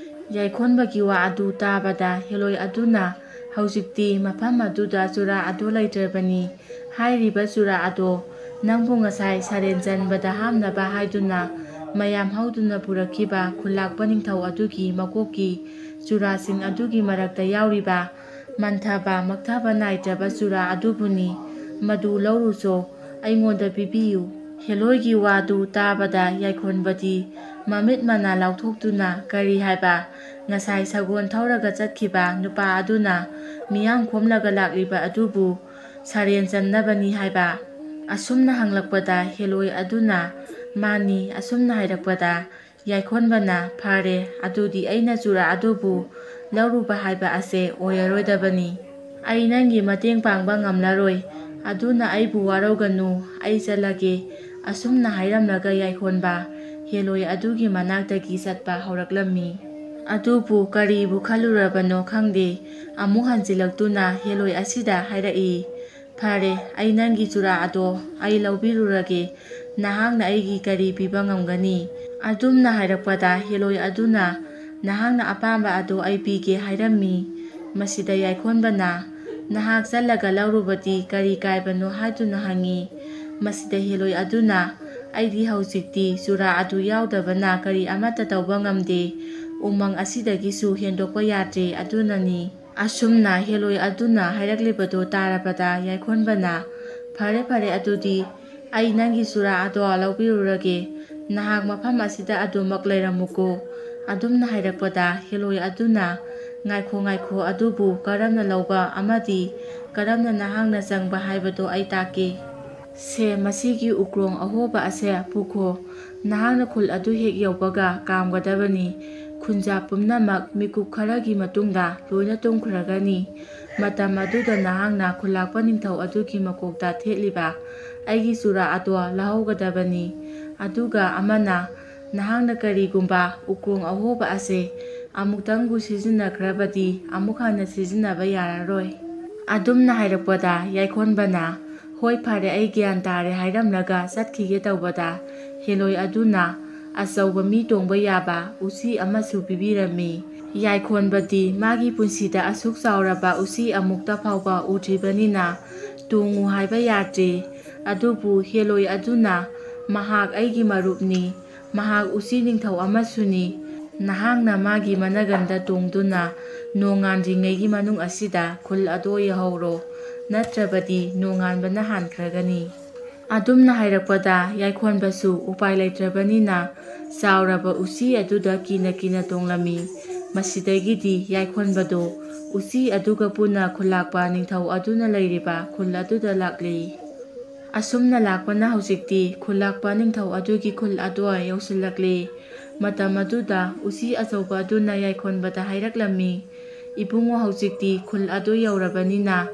ꯌꯥꯏꯈꯣꯟꯕꯒꯤ ꯋꯥ ꯑꯗꯨ ꯇꯥꯕꯗ ꯍꯦꯂꯣꯏ ꯑꯗꯨꯅ, "ꯍꯧꯖꯤꯛꯇꯤ ꯃꯐꯝ ꯑꯗꯨꯗ ꯆꯨꯔꯥ ꯑꯗꯨ ꯂꯩꯇ꯭ꯔꯕꯅꯤ꯫ ꯍꯥꯏꯔꯤꯕ ꯆꯨꯔꯥ ꯑꯗꯣ ꯅꯪꯕꯨ ꯉꯁꯥꯏ ꯁꯥꯔꯦꯟ ꯆꯟꯕꯗ ꯍꯥꯞꯅꯕ ꯍꯥꯏꯗꯨꯅ ꯃꯌꯥꯝ ꯍꯧꯗꯨꯅ ꯄꯨꯔꯛꯈꯤꯕ ꯈꯨꯜꯂꯥꯛꯄ ꯅꯤꯡꯊꯧ ꯑꯗꯨꯒꯤ ꯃꯀꯣꯛꯀꯤ ꯆꯨꯔꯥꯁꯤꯡ ꯑꯗꯨꯒꯤ ꯃꯔꯛꯇ ꯌꯥꯎꯔꯤꯕ ꯃꯟꯊꯕ ꯃꯛꯊꯕ ꯅꯥꯏꯗ꯭ꯔꯕ ꯆꯨꯔꯥ ꯑꯗꯨꯕꯨꯅꯤ꯫ ꯃꯗꯨ ꯂꯧꯔꯨꯆꯣ, ꯑꯩꯉꯣꯟꯗ ꯄꯤꯕꯤꯌꯨ꯫" ꯍꯦꯂꯣꯏꯒꯤ ꯋꯥꯗꯨ ꯇꯥꯕꯗ ꯌꯥꯏꯈꯣꯟꯕꯗꯤ ꯃꯃꯤꯠ ꯃꯅꯥ ꯂꯥꯎꯊꯣꯛꯇꯨꯅ, "ꯀꯔꯤ ꯍꯥꯏꯕ? ꯉꯁꯥꯏ ꯁꯒꯣꯜ ꯊꯧꯔꯒ ꯆꯠꯈꯤꯕ ꯅꯨꯄꯥ ꯑꯗꯨꯅ ꯃꯤꯌꯥꯝ ꯈꯣꯝꯂꯒ ꯂꯥꯛꯂꯤꯕ ꯑꯗꯨꯕꯨ ꯁꯥꯔꯦꯟ ꯆꯟꯅꯕꯅꯤ ꯍꯥꯏꯕ?" ꯑꯁꯨꯝꯅ ꯍꯪꯂꯛꯄꯗ ꯍꯦꯂꯣꯏ ꯑꯗꯨꯅ, "ꯃꯥꯅꯤ," ꯑꯁꯨꯝꯅ ꯍꯥꯏꯔꯛꯄꯗ ꯌꯥꯏꯈꯣꯟꯕꯅ, "ꯐꯔꯦ, ꯑꯗꯨꯗꯤ ꯑꯩꯅ ꯆꯨꯔꯥ ꯑꯗꯨꯕꯨ ꯂꯧꯔꯨꯕ ꯍꯥꯏꯕ ꯑꯁꯦ ꯑꯣꯏꯔꯔꯣꯏꯗꯕꯅꯤ꯫ ꯑꯩ ꯅꯪꯒꯤ ꯃꯇꯦꯡ ꯄꯥꯡꯕ ꯉꯝꯂꯔꯣꯏ꯫ ꯑꯗꯨꯅ ꯑꯩꯕꯨ ꯋꯥꯔꯧꯒꯅꯨ, ꯑꯩ ꯆꯠꯂꯒꯦ꯫" ꯑꯁꯨꯝꯅ ꯍꯥꯏꯔꯝꯂꯒ ꯌꯥꯏꯈꯣꯟꯕ ꯍꯦꯂꯣꯏ ꯑꯗꯨꯒꯤ ꯃꯅꯥꯛꯇꯒꯤ ꯆꯠꯄ ꯍꯧꯔꯛꯂꯝꯃꯤ꯫ ꯑꯗꯨꯕꯨ ꯀꯔꯤꯕꯨ ꯈꯜꯂꯨꯔꯕꯅꯣ ꯈꯪꯗꯦ, ꯑꯃꯨꯛ ꯍꯟꯖꯤꯜꯂꯛꯇꯨꯅ ꯍꯦꯂꯣꯏ ꯑꯁꯤꯗ ꯍꯥꯏꯔꯛꯏ, "ꯐꯔꯦ, ꯑꯩ ꯅꯪꯒꯤ ꯆꯨꯔꯥ ꯑꯗꯣ ꯑꯩ ꯂꯧꯕꯤꯔꯨꯔꯒꯦ꯫ ꯅꯍꯥꯛꯅ ꯑꯩꯒꯤ ꯀꯔꯤ ꯄꯤꯕ ꯉꯝꯒꯅꯤ?" ꯑꯗꯨꯝꯅ ꯍꯥꯏꯔꯛꯄꯗ ꯍꯦꯂꯣꯏ ꯑꯗꯨꯅ, "ꯅꯍꯥꯛꯅ ꯑꯄꯥꯝꯕ ꯑꯗꯣ ꯑꯩ ꯄꯤꯒꯦ ꯍꯥꯏꯔꯝꯃꯤ꯫" ꯃꯁꯤꯗ ꯌꯥꯏꯈꯣꯟꯕꯅ, "ꯅꯍꯥꯛ ꯆꯠꯂꯒ ꯂꯧꯔꯨꯕꯗꯤ ꯀꯔꯤ ꯀꯥꯏꯕꯅꯣ?" ꯍꯥꯏꯗꯨꯅ ꯍꯪꯉꯤ꯫ ꯃꯁꯤꯗ ꯍꯦꯂꯣꯏ ꯑꯗꯨꯅ, "ꯑꯩꯗꯤ ꯍꯧꯖꯤꯛꯇꯤ ꯆꯨꯔꯥ ꯑꯗꯨ ꯌꯥꯎꯗꯕꯅ ꯀꯔꯤ ꯑꯃꯠꯇ ꯇꯧꯕ ꯉꯝꯗꯦ꯫ ꯎꯃꯪ ꯑꯁꯤꯗꯒꯤꯁꯨ ꯍꯦꯟꯗꯣꯛꯄ ꯌꯥꯗ꯭ꯔꯦ, ꯑꯗꯨꯅꯅꯤ꯫" ꯑꯁꯨꯝꯅ ꯍꯦꯂꯣꯏ ꯑꯗꯨꯅ ꯍꯥꯏꯔꯛꯂꯤꯕꯗꯨ ꯇꯥꯔꯕꯗ ꯌꯥꯏꯈꯣꯟꯕꯅ, "ꯐꯔꯦ, ꯐꯔꯦ, ꯑꯗꯨꯗꯤ ꯑꯩ ꯅꯪꯒꯤ ꯆꯨꯔꯥ ꯑꯗꯣ ꯂꯧꯕꯤꯔꯨꯔꯒꯦ꯫ ꯅꯍꯥꯛ ꯃꯐꯝ ꯑꯁꯤꯗ ꯑꯗꯨꯃꯛ ꯂꯩꯔꯝꯃꯨꯀꯣ꯫" ꯑꯗꯨꯝꯅ ꯍꯥꯏꯔꯛꯄꯗ ꯍꯦꯂꯣꯏ ꯑꯗꯨꯅ, "ꯉꯥꯏꯈꯣ, ꯉꯥꯏꯈꯣ, ꯑꯗꯨꯕꯨ ꯀꯔꯝꯅ ꯂꯧꯕ ꯑꯃꯗꯤ ꯀꯔꯝꯅ ꯅꯍꯥꯛꯅ ꯆꯪꯕ ꯍꯥꯏꯕꯗꯣ ꯑꯩ ꯇꯥꯛꯀꯦ꯫ ꯁꯦ, ꯃꯁꯤꯒꯤ ꯎꯀ꯭ꯔꯣꯡ ꯑꯍꯣꯕ ꯑꯁꯦ ꯄꯨꯈꯣ꯫ ꯅꯍꯥꯛꯅ ꯈꯨꯜ ꯑꯗꯨ ꯍꯦꯛ ꯌꯧꯕꯒ ꯀꯥꯝꯒꯗꯕꯅꯤ꯫ ꯈꯨꯟꯖꯥ ꯄꯨꯝꯅꯃꯛ ꯃꯤꯀꯨꯞ ꯈꯔꯒꯤ ꯃꯇꯨꯡꯗ ꯂꯣꯏꯅ ꯇꯨꯝꯈ꯭ꯔꯒꯅꯤ꯫ ꯃꯇꯝ ꯑꯗꯨꯗ ꯅꯍꯥꯛꯅ ꯈꯨꯜꯂꯥꯛꯄ ꯅꯤꯡꯊꯧ ꯑꯗꯨꯒꯤ ꯃꯀꯣꯛꯇ ꯊꯦꯠꯂꯤꯕ ꯑꯩꯒꯤ ꯆꯨꯔꯥ ꯑꯗꯣ ꯂꯧꯍꯧꯒꯗꯕꯅꯤ꯫ ꯑꯗꯨꯒ ꯑꯃꯅ, ꯅꯍꯥꯛꯅ ꯀꯔꯤꯒꯨꯝꯕ ꯎꯀ꯭ꯔꯣꯡ ꯑꯍꯣꯕ ꯑꯁꯦ ꯑꯃꯨꯛꯇꯪꯕꯨ ꯁꯤꯖꯤꯟꯅꯈ꯭ꯔꯕꯗꯤ ꯑꯃꯨꯛ ꯍꯟꯅ ꯁꯤꯖꯤꯟꯅꯕ ꯌꯥꯔꯔꯣꯏ꯫ ꯑꯗꯨꯝꯅ ꯍꯥꯏꯔꯛꯄꯗ ꯌꯥꯏꯈꯣꯟꯕꯅ, "ꯍꯣꯏ, ꯐꯔꯦ, ꯑꯩ ꯒ꯭ꯌꯥꯟ ꯇꯥꯔꯦ" ꯍꯥꯏꯔꯝꯂꯒ ꯆꯠꯈꯤꯒꯦ ꯇꯧꯕꯗ, ꯍꯦꯂꯣꯏ ꯑꯗꯨꯅ ꯑꯆꯧꯕ ꯃꯤ ꯇꯣꯡꯕ ꯌꯥꯕ ꯎꯆꯤ ꯑꯃꯁꯨ ꯄꯤꯕꯤꯔꯝꯃꯤ꯫ ꯌꯥꯏꯈꯣꯟꯕꯗꯤ ꯃꯥꯒꯤ ꯄꯨꯟꯁꯤꯗ ꯑꯁꯨꯛ ꯆꯥꯎꯔꯕ ꯎꯆꯤ ꯑꯃꯨꯛꯇ ꯐꯥꯎꯕ ꯎꯗ꯭ꯔꯤꯕꯅꯤꯅ ꯇꯣꯡꯉꯨ ꯍꯥꯏꯕ ꯌꯥꯗ꯭ꯔꯤ꯫ ꯑꯗꯨꯕꯨ ꯍꯦꯂꯣꯏ ꯑꯗꯨꯅ, "ꯃꯍꯥꯛ ꯑꯩꯒꯤ ꯃꯔꯨꯞꯅꯤ, ꯃꯍꯥꯛ ꯎꯆꯤ ꯅꯤꯡꯊꯧ ꯑꯃꯁꯨꯅꯤ꯫ ꯅꯍꯥꯛꯅ ꯃꯥꯒꯤ ꯃꯅꯒꯟꯗ ꯇꯣꯡꯗꯨꯅ ꯅꯣꯡꯉꯥꯟꯗ꯭ꯔꯤꯉꯩꯒꯤ ꯃꯅꯨꯡ ꯑꯁꯤꯗ ꯈꯨꯜ ꯑꯗꯣ ꯌꯧꯍꯧꯔꯣ, ꯅꯠꯇ꯭ꯔꯕꯗꯤ ꯅꯣꯡꯉꯥꯟꯕꯅ ꯍꯥꯟꯈ꯭ꯔꯒꯅꯤ"꯫ ꯑꯗꯨꯝꯅ ꯍꯥꯏꯔꯛꯄꯗ ꯌꯥꯏꯈꯣꯟꯕꯁꯨ ꯎꯄꯥꯏ ꯂꯩꯇ꯭ꯔꯕꯅꯤꯅ ꯆꯥꯎꯔꯕ ꯎꯆꯤ ꯑꯗꯨꯗ ꯀꯤꯅ ꯀꯤꯅ ꯇꯣꯡꯂꯝꯃꯤ꯫ ꯃꯁꯤꯗꯒꯤꯗꯤ ꯌꯥꯏꯈꯣꯟꯕꯗꯣ ꯎꯆꯤ ꯑꯗꯨꯒ ꯄꯨꯟꯅ ꯈꯨꯜꯂꯥꯛꯄ ꯅꯤꯡꯊꯧ ꯑꯗꯨꯅ ꯂꯩꯔꯤꯕ ꯈꯨꯜ ꯑꯗꯨꯗ ꯂꯥꯛꯂꯤ꯫ ꯑꯁꯨꯝꯅ ꯂꯥꯛꯄꯅ ꯍꯧꯖꯤꯛꯇꯤ ꯈꯨꯜꯂꯥꯛꯄ ꯅꯤꯡꯊꯧ ꯑꯗꯨꯒꯤ ꯈꯨꯜ ꯑꯗꯨꯋꯥꯏ ꯌꯧꯁꯤꯜꯂꯛꯂꯤ꯫ ꯃꯇꯝ ꯑꯗꯨꯗ ꯎꯆꯤ ꯑꯆꯧꯕ ꯑꯗꯨꯅ ꯌꯥꯏꯈꯣꯟꯕꯗ ꯍꯥꯏꯔꯛꯂꯝꯃꯤ, "ꯏꯕꯨꯡꯉꯣ, ꯍꯧꯖꯤꯛꯇꯤ ꯈꯨꯜ ꯑꯗꯨ ꯌꯧꯔꯕꯅꯤꯅ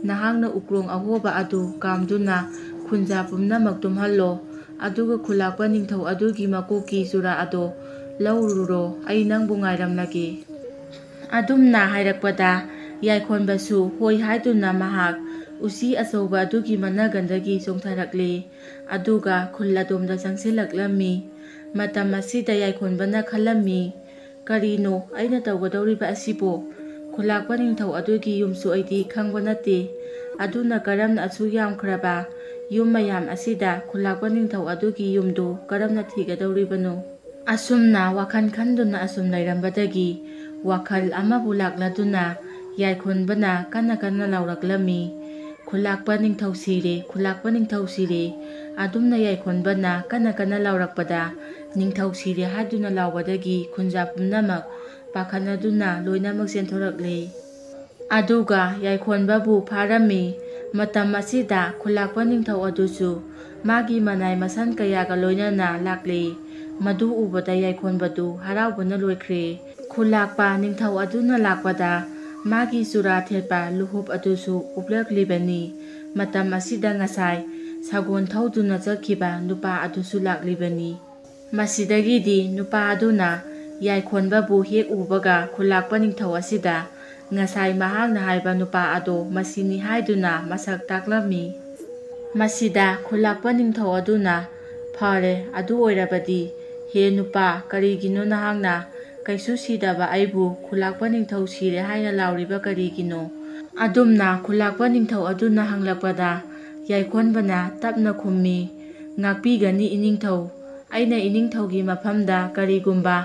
ꯅꯍꯥꯛꯅ ꯎꯀ꯭ꯔꯣꯡ ꯑꯍꯣꯕ ꯑꯗꯨ ꯀꯥꯝꯗꯨꯅ ꯈꯨꯟꯖꯥ ꯄꯨꯝꯅꯃꯛ ꯇꯨꯝꯍꯜꯂꯣ꯫ ꯑꯗꯨꯒ ꯈꯨꯜꯂꯥꯛꯄ ꯅꯤꯡꯊꯧ ꯑꯗꯨꯒꯤ ꯃꯀꯣꯛꯀꯤ ꯆꯨꯔꯥ ꯑꯗꯣ ꯂꯧꯔꯨꯔꯣ, ꯑꯩ ꯅꯪꯕꯨ ꯉꯥꯏꯔꯝꯂꯒꯦ"꯫ ꯑꯗꯨꯝꯅ ꯍꯥꯏꯔꯛꯄꯗ ꯌꯥꯏꯈꯣꯟꯕꯁꯨ ꯍꯣꯏ ꯍꯥꯏꯗꯨꯅ ꯃꯍꯥꯛ ꯎꯆꯤ ꯑꯆꯧꯕ ꯑꯗꯨꯒꯤ ꯃꯅꯒꯟꯗꯒꯤ ꯆꯣꯡꯊꯔꯛꯂꯤ꯫ ꯑꯗꯨꯒ ꯈꯨꯜ ꯑꯗꯣꯝꯗ ꯆꯪꯁꯤꯜꯂꯛꯂꯝꯃꯤ꯫ ꯃꯇꯝ ꯑꯁꯤꯗ ꯌꯥꯏꯈꯣꯟꯕꯅ ꯈꯜꯂꯝꯃꯤ, "ꯀꯔꯤꯅꯣ ꯑꯩꯅ ꯇꯧꯒꯗꯧꯔꯤꯕ ꯑꯁꯤꯕꯣ? ꯈꯨꯜꯂꯥꯛꯄ ꯅꯤꯡꯊꯧ ꯑꯗꯨꯒꯤ ꯌꯨꯝꯁꯨ ꯑꯩꯗꯤ ꯈꯪꯕ ꯅꯠꯇꯦ꯫ ꯑꯗꯨꯅ ꯀꯔꯝꯅ ꯑꯁꯨꯛ ꯌꯥꯝꯈ꯭ꯔꯕ ꯌꯨꯝ ꯃꯌꯥꯝ ꯑꯁꯤꯗ ꯈꯨꯜꯂꯥꯛꯄ ꯅꯤꯡꯊꯧ ꯑꯗꯨꯒꯤ ꯌꯨꯝꯗꯨ ꯀꯔꯝꯅ ꯊꯤꯒꯗꯧꯔꯤꯕꯅꯣ?" ꯑꯁꯨꯝꯅ ꯋꯥꯈꯜ ꯈꯟꯗꯨꯅ ꯑꯁꯨꯝ ꯂꯩꯔꯝꯕꯗꯒꯤ ꯋꯥꯈꯜ ꯑꯃꯕꯨ ꯂꯥꯛꯂꯗꯨꯅ ꯌꯥꯏꯈꯣꯟꯕꯅ ꯀꯟꯅ ꯀꯟꯅ ꯂꯥꯎꯔꯛꯂꯝꯃꯤ, "ꯈꯨꯜꯂꯥꯛꯄ ꯅꯤꯡꯊꯧ ꯁꯤꯔꯦ, ꯈꯨꯜꯂꯥꯛꯄ ꯅꯤꯡꯊꯧ ꯁꯤꯔꯦ"꯫ ꯑꯗꯨꯝꯅ ꯌꯥꯏꯈꯣꯟꯕꯅ ꯀꯟꯅ ꯀꯟꯅ ꯂꯥꯎꯔꯛꯄꯗ ꯅꯤꯡꯊꯧ ꯁꯤꯔꯦ ꯍꯥꯏꯗꯨꯅ ꯂꯥꯎꯕꯗꯒꯤ ꯈꯨꯟꯖꯥ ꯄꯨꯝꯅꯃꯛ ꯄꯥꯈꯠꯅꯗꯨꯅ ꯂꯣꯏꯅꯃꯛ ꯆꯦꯟꯊꯣꯔꯛꯂꯦ꯫ ꯑꯗꯨꯒ ꯌꯥꯏꯈꯣꯟꯕꯕꯨ ꯐꯥꯔꯝꯃꯤ꯫ ꯃꯇꯝ ꯑꯁꯤꯗ ꯈꯨꯜꯂꯥꯛꯄ ꯅꯤꯡꯊꯧ ꯑꯗꯨꯁꯨ ꯃꯥꯒꯤ ꯃꯅꯥꯏ ꯃꯁꯟ ꯀꯌꯥꯒ ꯂꯣꯏꯅꯅ ꯂꯥꯛꯂꯤ꯫ ꯃꯗꯨ ꯎꯕꯗ ꯌꯥꯏꯈꯣꯟꯕꯗꯨ ꯍꯔꯥꯎꯕꯅ ꯂꯣꯏꯈ꯭ꯔꯦ꯫ ꯈꯨꯜꯂꯥꯛꯄ ꯅꯤꯡꯊꯧ ꯑꯗꯨꯅ ꯂꯥꯛꯄꯗ ꯃꯥꯒꯤ ꯆꯨꯔꯥ ꯊꯦꯠꯄ ꯂꯨꯍꯨꯞ ꯑꯗꯨꯁꯨ ꯎꯞꯂꯛꯂꯤꯕꯅꯤ꯫ ꯃꯇꯝ ꯑꯁꯤꯗ ꯉꯁꯥꯏ ꯁꯒꯣꯜ ꯊꯧꯗꯨꯅ ꯆꯠꯈꯤꯕ ꯅꯨꯄꯥ ꯑꯗꯨꯁꯨ ꯂꯥꯛꯂꯤꯕꯅꯤ꯫ ꯃꯁꯤꯗꯒꯤꯗꯤ ꯅꯨꯄꯥ ꯑꯗꯨꯅ ꯌꯥꯏꯈꯣꯟꯕꯕꯨ ꯍꯦꯛ ꯎꯕꯒ ꯈꯨꯜꯂꯥꯛꯄ ꯅꯤꯡꯊꯧ ꯑꯁꯤꯗ ꯉꯁꯥꯏ ꯃꯍꯥꯛꯅ ꯍꯥꯏꯕ ꯅꯨꯄꯥ ꯑꯗꯣ ꯃꯁꯤꯅꯤ ꯍꯥꯏꯗꯨꯅ ꯃꯁꯛ ꯇꯥꯛꯂꯝꯃꯤ꯫ ꯃꯁꯤꯗ ꯈꯨꯜꯂꯥꯛꯄ ꯅꯤꯡꯊꯧ ꯑꯗꯨꯅ, "ꯐꯔꯦ, ꯑꯗꯨ ꯑꯣꯏꯔꯕꯗꯤ, ꯍꯦ ꯅꯨꯄꯥ, ꯀꯔꯤꯒꯤꯅꯣ ꯅꯍꯥꯛꯅ ꯀꯩꯁꯨ ꯁꯤꯗꯕ ꯑꯩꯕꯨ ꯈꯨꯜꯂꯥꯛꯄ ꯅꯤꯡꯊꯧ ꯁꯤꯔꯦ ꯍꯥꯏꯅ ꯂꯥꯎꯔꯤꯕ ꯀꯔꯤꯒꯤꯅꯣ?" ꯑꯗꯨꯝꯅ ꯈꯨꯜꯂꯥꯛꯄ ꯅꯤꯡꯊꯧ ꯑꯗꯨꯅ ꯍꯪꯂꯛꯄꯗ ꯌꯥꯏꯈꯣꯟꯕꯅ ꯇꯞꯅ ꯈꯨꯝꯃꯤ, "ꯉꯥꯛꯄꯤꯒꯅꯤ ꯏꯅꯤꯡꯊꯧ, ꯑꯩꯅ ꯏꯅꯤꯡꯊꯧꯒꯤ ꯃꯐꯝꯗ ꯀꯔꯤꯒꯨꯝꯕ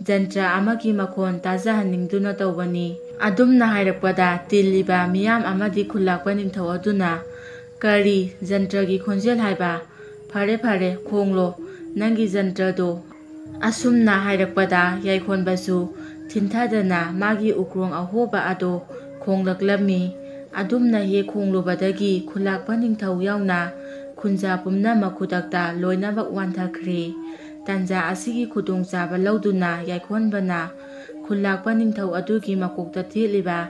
ꯖꯟꯇ꯭ꯔ ꯑꯃꯒꯤ ꯃꯈꯣꯟ ꯇꯥꯖꯍꯟꯅꯤꯡꯗꯨꯅ ꯇꯧꯕꯅꯤ"꯫ ꯑꯗꯨꯝꯅ ꯍꯥꯏꯔꯛꯄꯗ ꯇꯤꯜꯂꯤꯕ ꯃꯤꯌꯥꯝ ꯑꯃꯗꯤ ꯈꯨꯜꯂꯥꯛꯄ ꯅꯤꯡꯊꯧ ꯑꯗꯨꯅ, "ꯀꯔꯤ ꯖꯟꯇ꯭ꯔꯒꯤ ꯈꯣꯟꯖꯦꯜ ꯍꯥꯏꯕ? ꯐꯔꯦ ꯐꯔꯦ, ꯈꯣꯡꯂꯣ, ꯅꯪꯒꯤ ꯖꯟꯇ꯭ꯔꯗꯣ"꯫ ꯑꯁꯨꯝꯅ ꯍꯥꯏꯔꯛꯄꯗ ꯌꯥꯏꯈꯣꯟꯕꯁꯨ ꯊꯤꯟꯊꯗꯅ ꯃꯥꯒꯤ ꯎꯀ꯭ꯔꯣꯡ ꯑꯍꯣꯕ ꯑꯗꯣ ꯈꯣꯡꯂꯛꯂꯝꯃꯤ꯫ ꯑꯗꯨꯝꯅ ꯍꯦꯛ ꯈꯣꯡꯂꯨꯕꯗꯒꯤ ꯈꯨꯜꯂꯥꯛꯄ ꯅꯤꯡꯊꯧ ꯌꯥꯎꯅ ꯈꯨꯟꯖꯥ ꯄꯨꯝꯅꯃꯛ ꯈꯨꯗꯛꯇ ꯂꯣꯏꯅꯃꯛ ꯋꯥꯟꯊꯈ꯭ꯔꯦ꯫ ꯇꯟꯖꯥ ꯑꯁꯤꯒꯤ ꯈꯨꯗꯣꯡꯆꯥꯕ ꯂꯧꯗꯨꯅ ꯌꯥꯏꯈꯣꯟꯕꯅ ꯈꯨꯜꯂꯥꯛꯄ ꯅꯤꯡꯊꯧ ꯑꯗꯨꯒꯤ ꯃꯀꯣꯛꯇ ꯊꯦꯠꯂꯤꯕ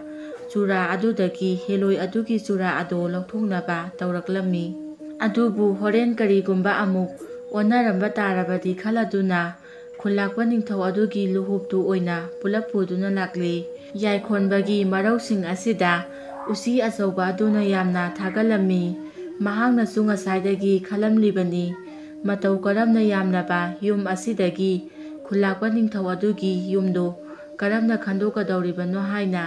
ꯆꯨꯔꯥ ꯑꯗꯨꯗꯒꯤ ꯍꯦꯂꯣꯏ ꯑꯗꯨꯒꯤ ꯆꯨꯔꯥ ꯑꯗꯨ ꯂꯧꯊꯣꯛꯅꯕ ꯇꯧꯔꯛꯂꯝꯃꯤ꯫ ꯑꯗꯨꯕꯨ ꯍꯣꯔꯦꯟ ꯀꯔꯤꯒꯨꯝꯕ ꯑꯃꯨꯛ ꯑꯣꯟꯅꯔꯝꯕ ꯇꯥꯔꯕꯗꯤ ꯈꯜꯂꯗꯨꯅ ꯈꯨꯜꯂꯥꯛꯄ ꯅꯤꯡꯊꯧ ꯑꯗꯨꯒꯤ ꯂꯨꯍꯨꯞꯇꯨ ꯑꯣꯏꯅ ꯄꯨꯂꯞ ꯄꯨꯗꯨꯅ ꯂꯥꯛꯂꯤ꯫ ꯌꯥꯏꯈꯣꯟꯕꯒꯤ ꯃꯔꯧꯁꯤꯡ ꯑꯁꯤꯗ ꯎꯆꯤ ꯑꯆꯧꯕ ꯑꯗꯨꯅ ꯌꯥꯝꯅ ꯊꯥꯒꯠꯂꯝꯃꯤ꯫ ꯃꯍꯥꯛꯅꯁꯨ ꯉꯁꯥꯏꯗꯒꯤ ꯈꯜꯂꯝꯂꯤꯕꯅꯤ, ꯃꯇꯧ ꯀꯔꯝꯅ ꯌꯥꯝꯂꯕ ꯌꯨꯝ ꯑꯁꯤꯗꯒꯤ ꯈꯨꯜꯂꯥꯛꯄ ꯅꯤꯡꯊꯧ ꯑꯗꯨꯒꯤ ꯌꯨꯝꯗꯨ ꯀꯔꯝꯅ ꯈꯟꯗꯣꯛꯀꯗꯧꯔꯤꯕꯅꯣ ꯍꯥꯏꯅ꯫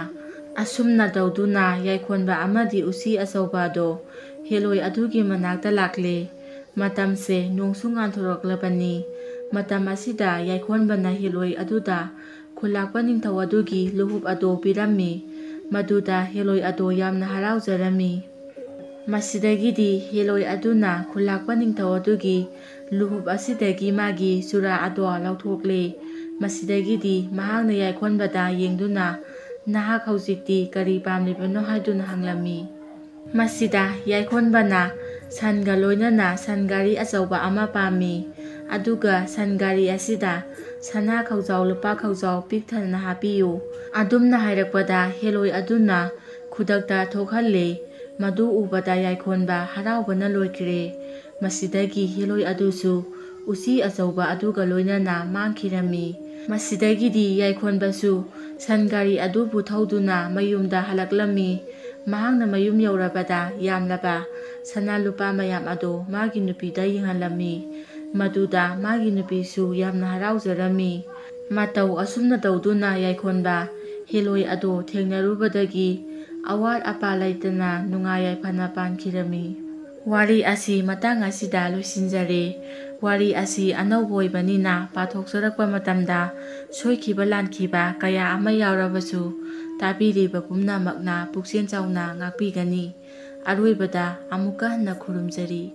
ꯑꯁꯨꯝꯅ ꯇꯧꯗꯨꯅ ꯌꯥꯏꯈꯣꯟꯕ ꯑꯃꯗꯤ ꯎꯆꯤ ꯑꯆꯧꯕ ꯑꯗꯣ ꯍꯦꯂꯣꯏ ꯑꯗꯨꯒꯤ ꯃꯅꯥꯛꯇ ꯂꯥꯛꯂꯦ꯫ ꯃꯇꯝꯁꯦ ꯅꯣꯡꯁꯨ ꯉꯥꯟꯊꯣꯔꯛꯂꯕꯅꯤ꯫ ꯃꯇꯝ ꯑꯁꯤꯗ ꯌꯥꯏꯈꯣꯟꯕꯅ ꯍꯦꯂꯣꯏ ꯑꯗꯨꯗ ꯈꯨꯜꯂꯥꯛꯄ ꯅꯤꯡꯊꯧ ꯑꯗꯨꯒꯤ ꯂꯨꯍꯨꯞ ꯑꯗꯣ ꯄꯤꯔꯝꯃꯤ꯫ ꯃꯗꯨꯗ ꯍꯦꯂꯣꯏ ꯑꯗꯣ ꯌꯥꯝꯅ ꯍꯔꯥꯎꯖꯔꯝꯃꯤ꯫ ꯃꯁꯤꯗꯒꯤꯗꯤ ꯍꯦꯂꯣꯏ ꯑꯗꯨꯅ ꯈꯨꯜꯂꯥꯛꯄ ꯅꯤꯡꯊꯧ ꯑꯗꯨꯒꯤ ꯂꯨꯍꯨꯞ ꯑꯁꯤꯗꯒꯤ ꯃꯥꯒꯤ ꯆꯨꯔꯥ ꯑꯗꯣ ꯂꯧꯊꯣꯛꯂꯦ꯫ ꯃꯁꯤꯗꯒꯤꯗꯤ ꯃꯍꯥꯛꯅ ꯌꯥꯏꯈꯣꯟꯕꯗ ꯌꯦꯡꯗꯨꯅ, "ꯅꯍꯥꯛ ꯍꯧꯖꯤꯛꯇꯤ ꯀꯔꯤ ꯄꯥꯝꯂꯤꯕꯅꯣ?" ꯍꯥꯏꯗꯨꯅ ꯍꯪꯂꯝꯃꯤ꯫ ꯃꯁꯤꯗ ꯌꯥꯏꯈꯣꯟꯕꯅ ꯁꯟꯒ ꯂꯣꯏꯅꯅ ꯁꯟ ꯒꯥꯔꯤ ꯑꯆꯧꯕ ꯑꯃ ꯄꯥꯝꯃꯤ꯫ ꯑꯗꯨꯒ ꯁꯟ ꯒꯥꯔꯤ ꯑꯁꯤꯗ ꯁꯅꯥ ꯈꯧꯖꯥꯎ ꯂꯨꯄꯥ ꯈꯧꯖꯥꯎ ꯄꯤꯛ ꯊꯟꯅ ꯍꯥꯞꯄꯤꯌꯨ꯫ ꯑꯗꯨꯝꯅ ꯍꯥꯏꯔꯛꯄꯗ ꯍꯦꯂꯣꯏ ꯑꯗꯨꯅ ꯈꯨꯗꯛꯇ ꯊꯣꯛꯍꯜꯂꯦ꯫ ꯃꯗꯨ ꯎꯕꯗ ꯌꯥꯏꯈꯣꯟꯕ ꯍꯔꯥꯎꯕꯅ ꯂꯣꯏꯈ꯭ꯔꯦ꯫ ꯃꯁꯤꯗꯒꯤ ꯍꯦꯂꯣꯏ ꯑꯗꯨꯁꯨ ꯎꯆꯤ ꯑꯆꯧꯕ ꯑꯗꯨꯒ ꯂꯣꯏꯅꯅ ꯃꯥꯡꯈꯤꯔꯝꯃꯤ꯫ ꯃꯁꯤꯗꯒꯤꯗꯤ ꯌꯥꯏꯈꯣꯟꯕꯁꯨ ꯁꯟ ꯒꯥꯔꯤ ꯑꯗꯨꯕꯨ ꯊꯧꯗꯨꯅ ꯃꯌꯨꯝꯗ ꯍꯜꯂꯛꯂꯝꯃꯤ꯫ ꯃꯍꯥꯛꯅ ꯃꯌꯨꯝ ꯌꯧꯔꯕꯗ ꯌꯥꯝꯂꯕ ꯁꯅꯥ ꯂꯨꯄꯥ ꯃꯌꯥꯝ ꯑꯗꯨ ꯃꯥꯒꯤ ꯅꯨꯄꯤꯗ ꯌꯦꯡꯍꯜꯂꯝꯃꯤ꯫ ꯃꯗꯨꯗ ꯃꯥꯒꯤ ꯅꯨꯄꯤꯁꯨ ꯌꯥꯝꯅ ꯍꯔꯥꯎꯖꯔꯝꯃꯤ꯫ ꯃꯇꯧ ꯑꯁꯨꯝꯅ ꯇꯧꯗꯨꯅ ꯌꯥꯏꯈꯣꯟꯕ ꯍꯦꯂꯣꯏ ꯑꯗꯨ ꯊꯦꯡꯅꯔꯨꯕꯗꯒꯤ ꯑꯋꯥꯠ ꯑꯄꯥ ꯂꯩꯇꯅ ꯅꯨꯡꯉꯥꯏ ꯌꯥꯏꯐꯅ ꯄꯥꯟꯈꯤꯔꯝꯃꯤ꯫ ꯋꯥꯔꯤ ꯑꯁꯤ ꯃꯇꯥꯡ ꯑꯁꯤꯗ ꯂꯣꯏꯁꯤꯟꯖꯔꯦ꯫ ꯋꯥꯔꯤ ꯑꯁꯤ ꯑꯅꯧꯕ ꯑꯣꯏꯕꯅꯤꯅ ꯄꯥꯊꯣꯛꯆꯔꯛꯄ ꯃꯇꯝꯗ ꯁꯣꯏꯈꯤꯕ ꯂꯥꯟꯈꯤꯕ ꯀꯌꯥ ꯑꯃ ꯌꯥꯎꯔꯕꯁꯨ ꯇꯥꯕꯤꯔꯤꯕ ꯄꯨꯝꯅꯃꯛꯅ ꯄꯨꯛꯆꯦꯜ ꯆꯥꯎꯅ ꯉꯥꯛꯄꯤꯒꯅꯤ꯫ ꯑꯔꯣꯏꯕꯗ ꯑꯃꯨꯛꯀ ꯍꯟꯅ ꯈꯨꯔꯨꯝꯖꯔꯤ꯫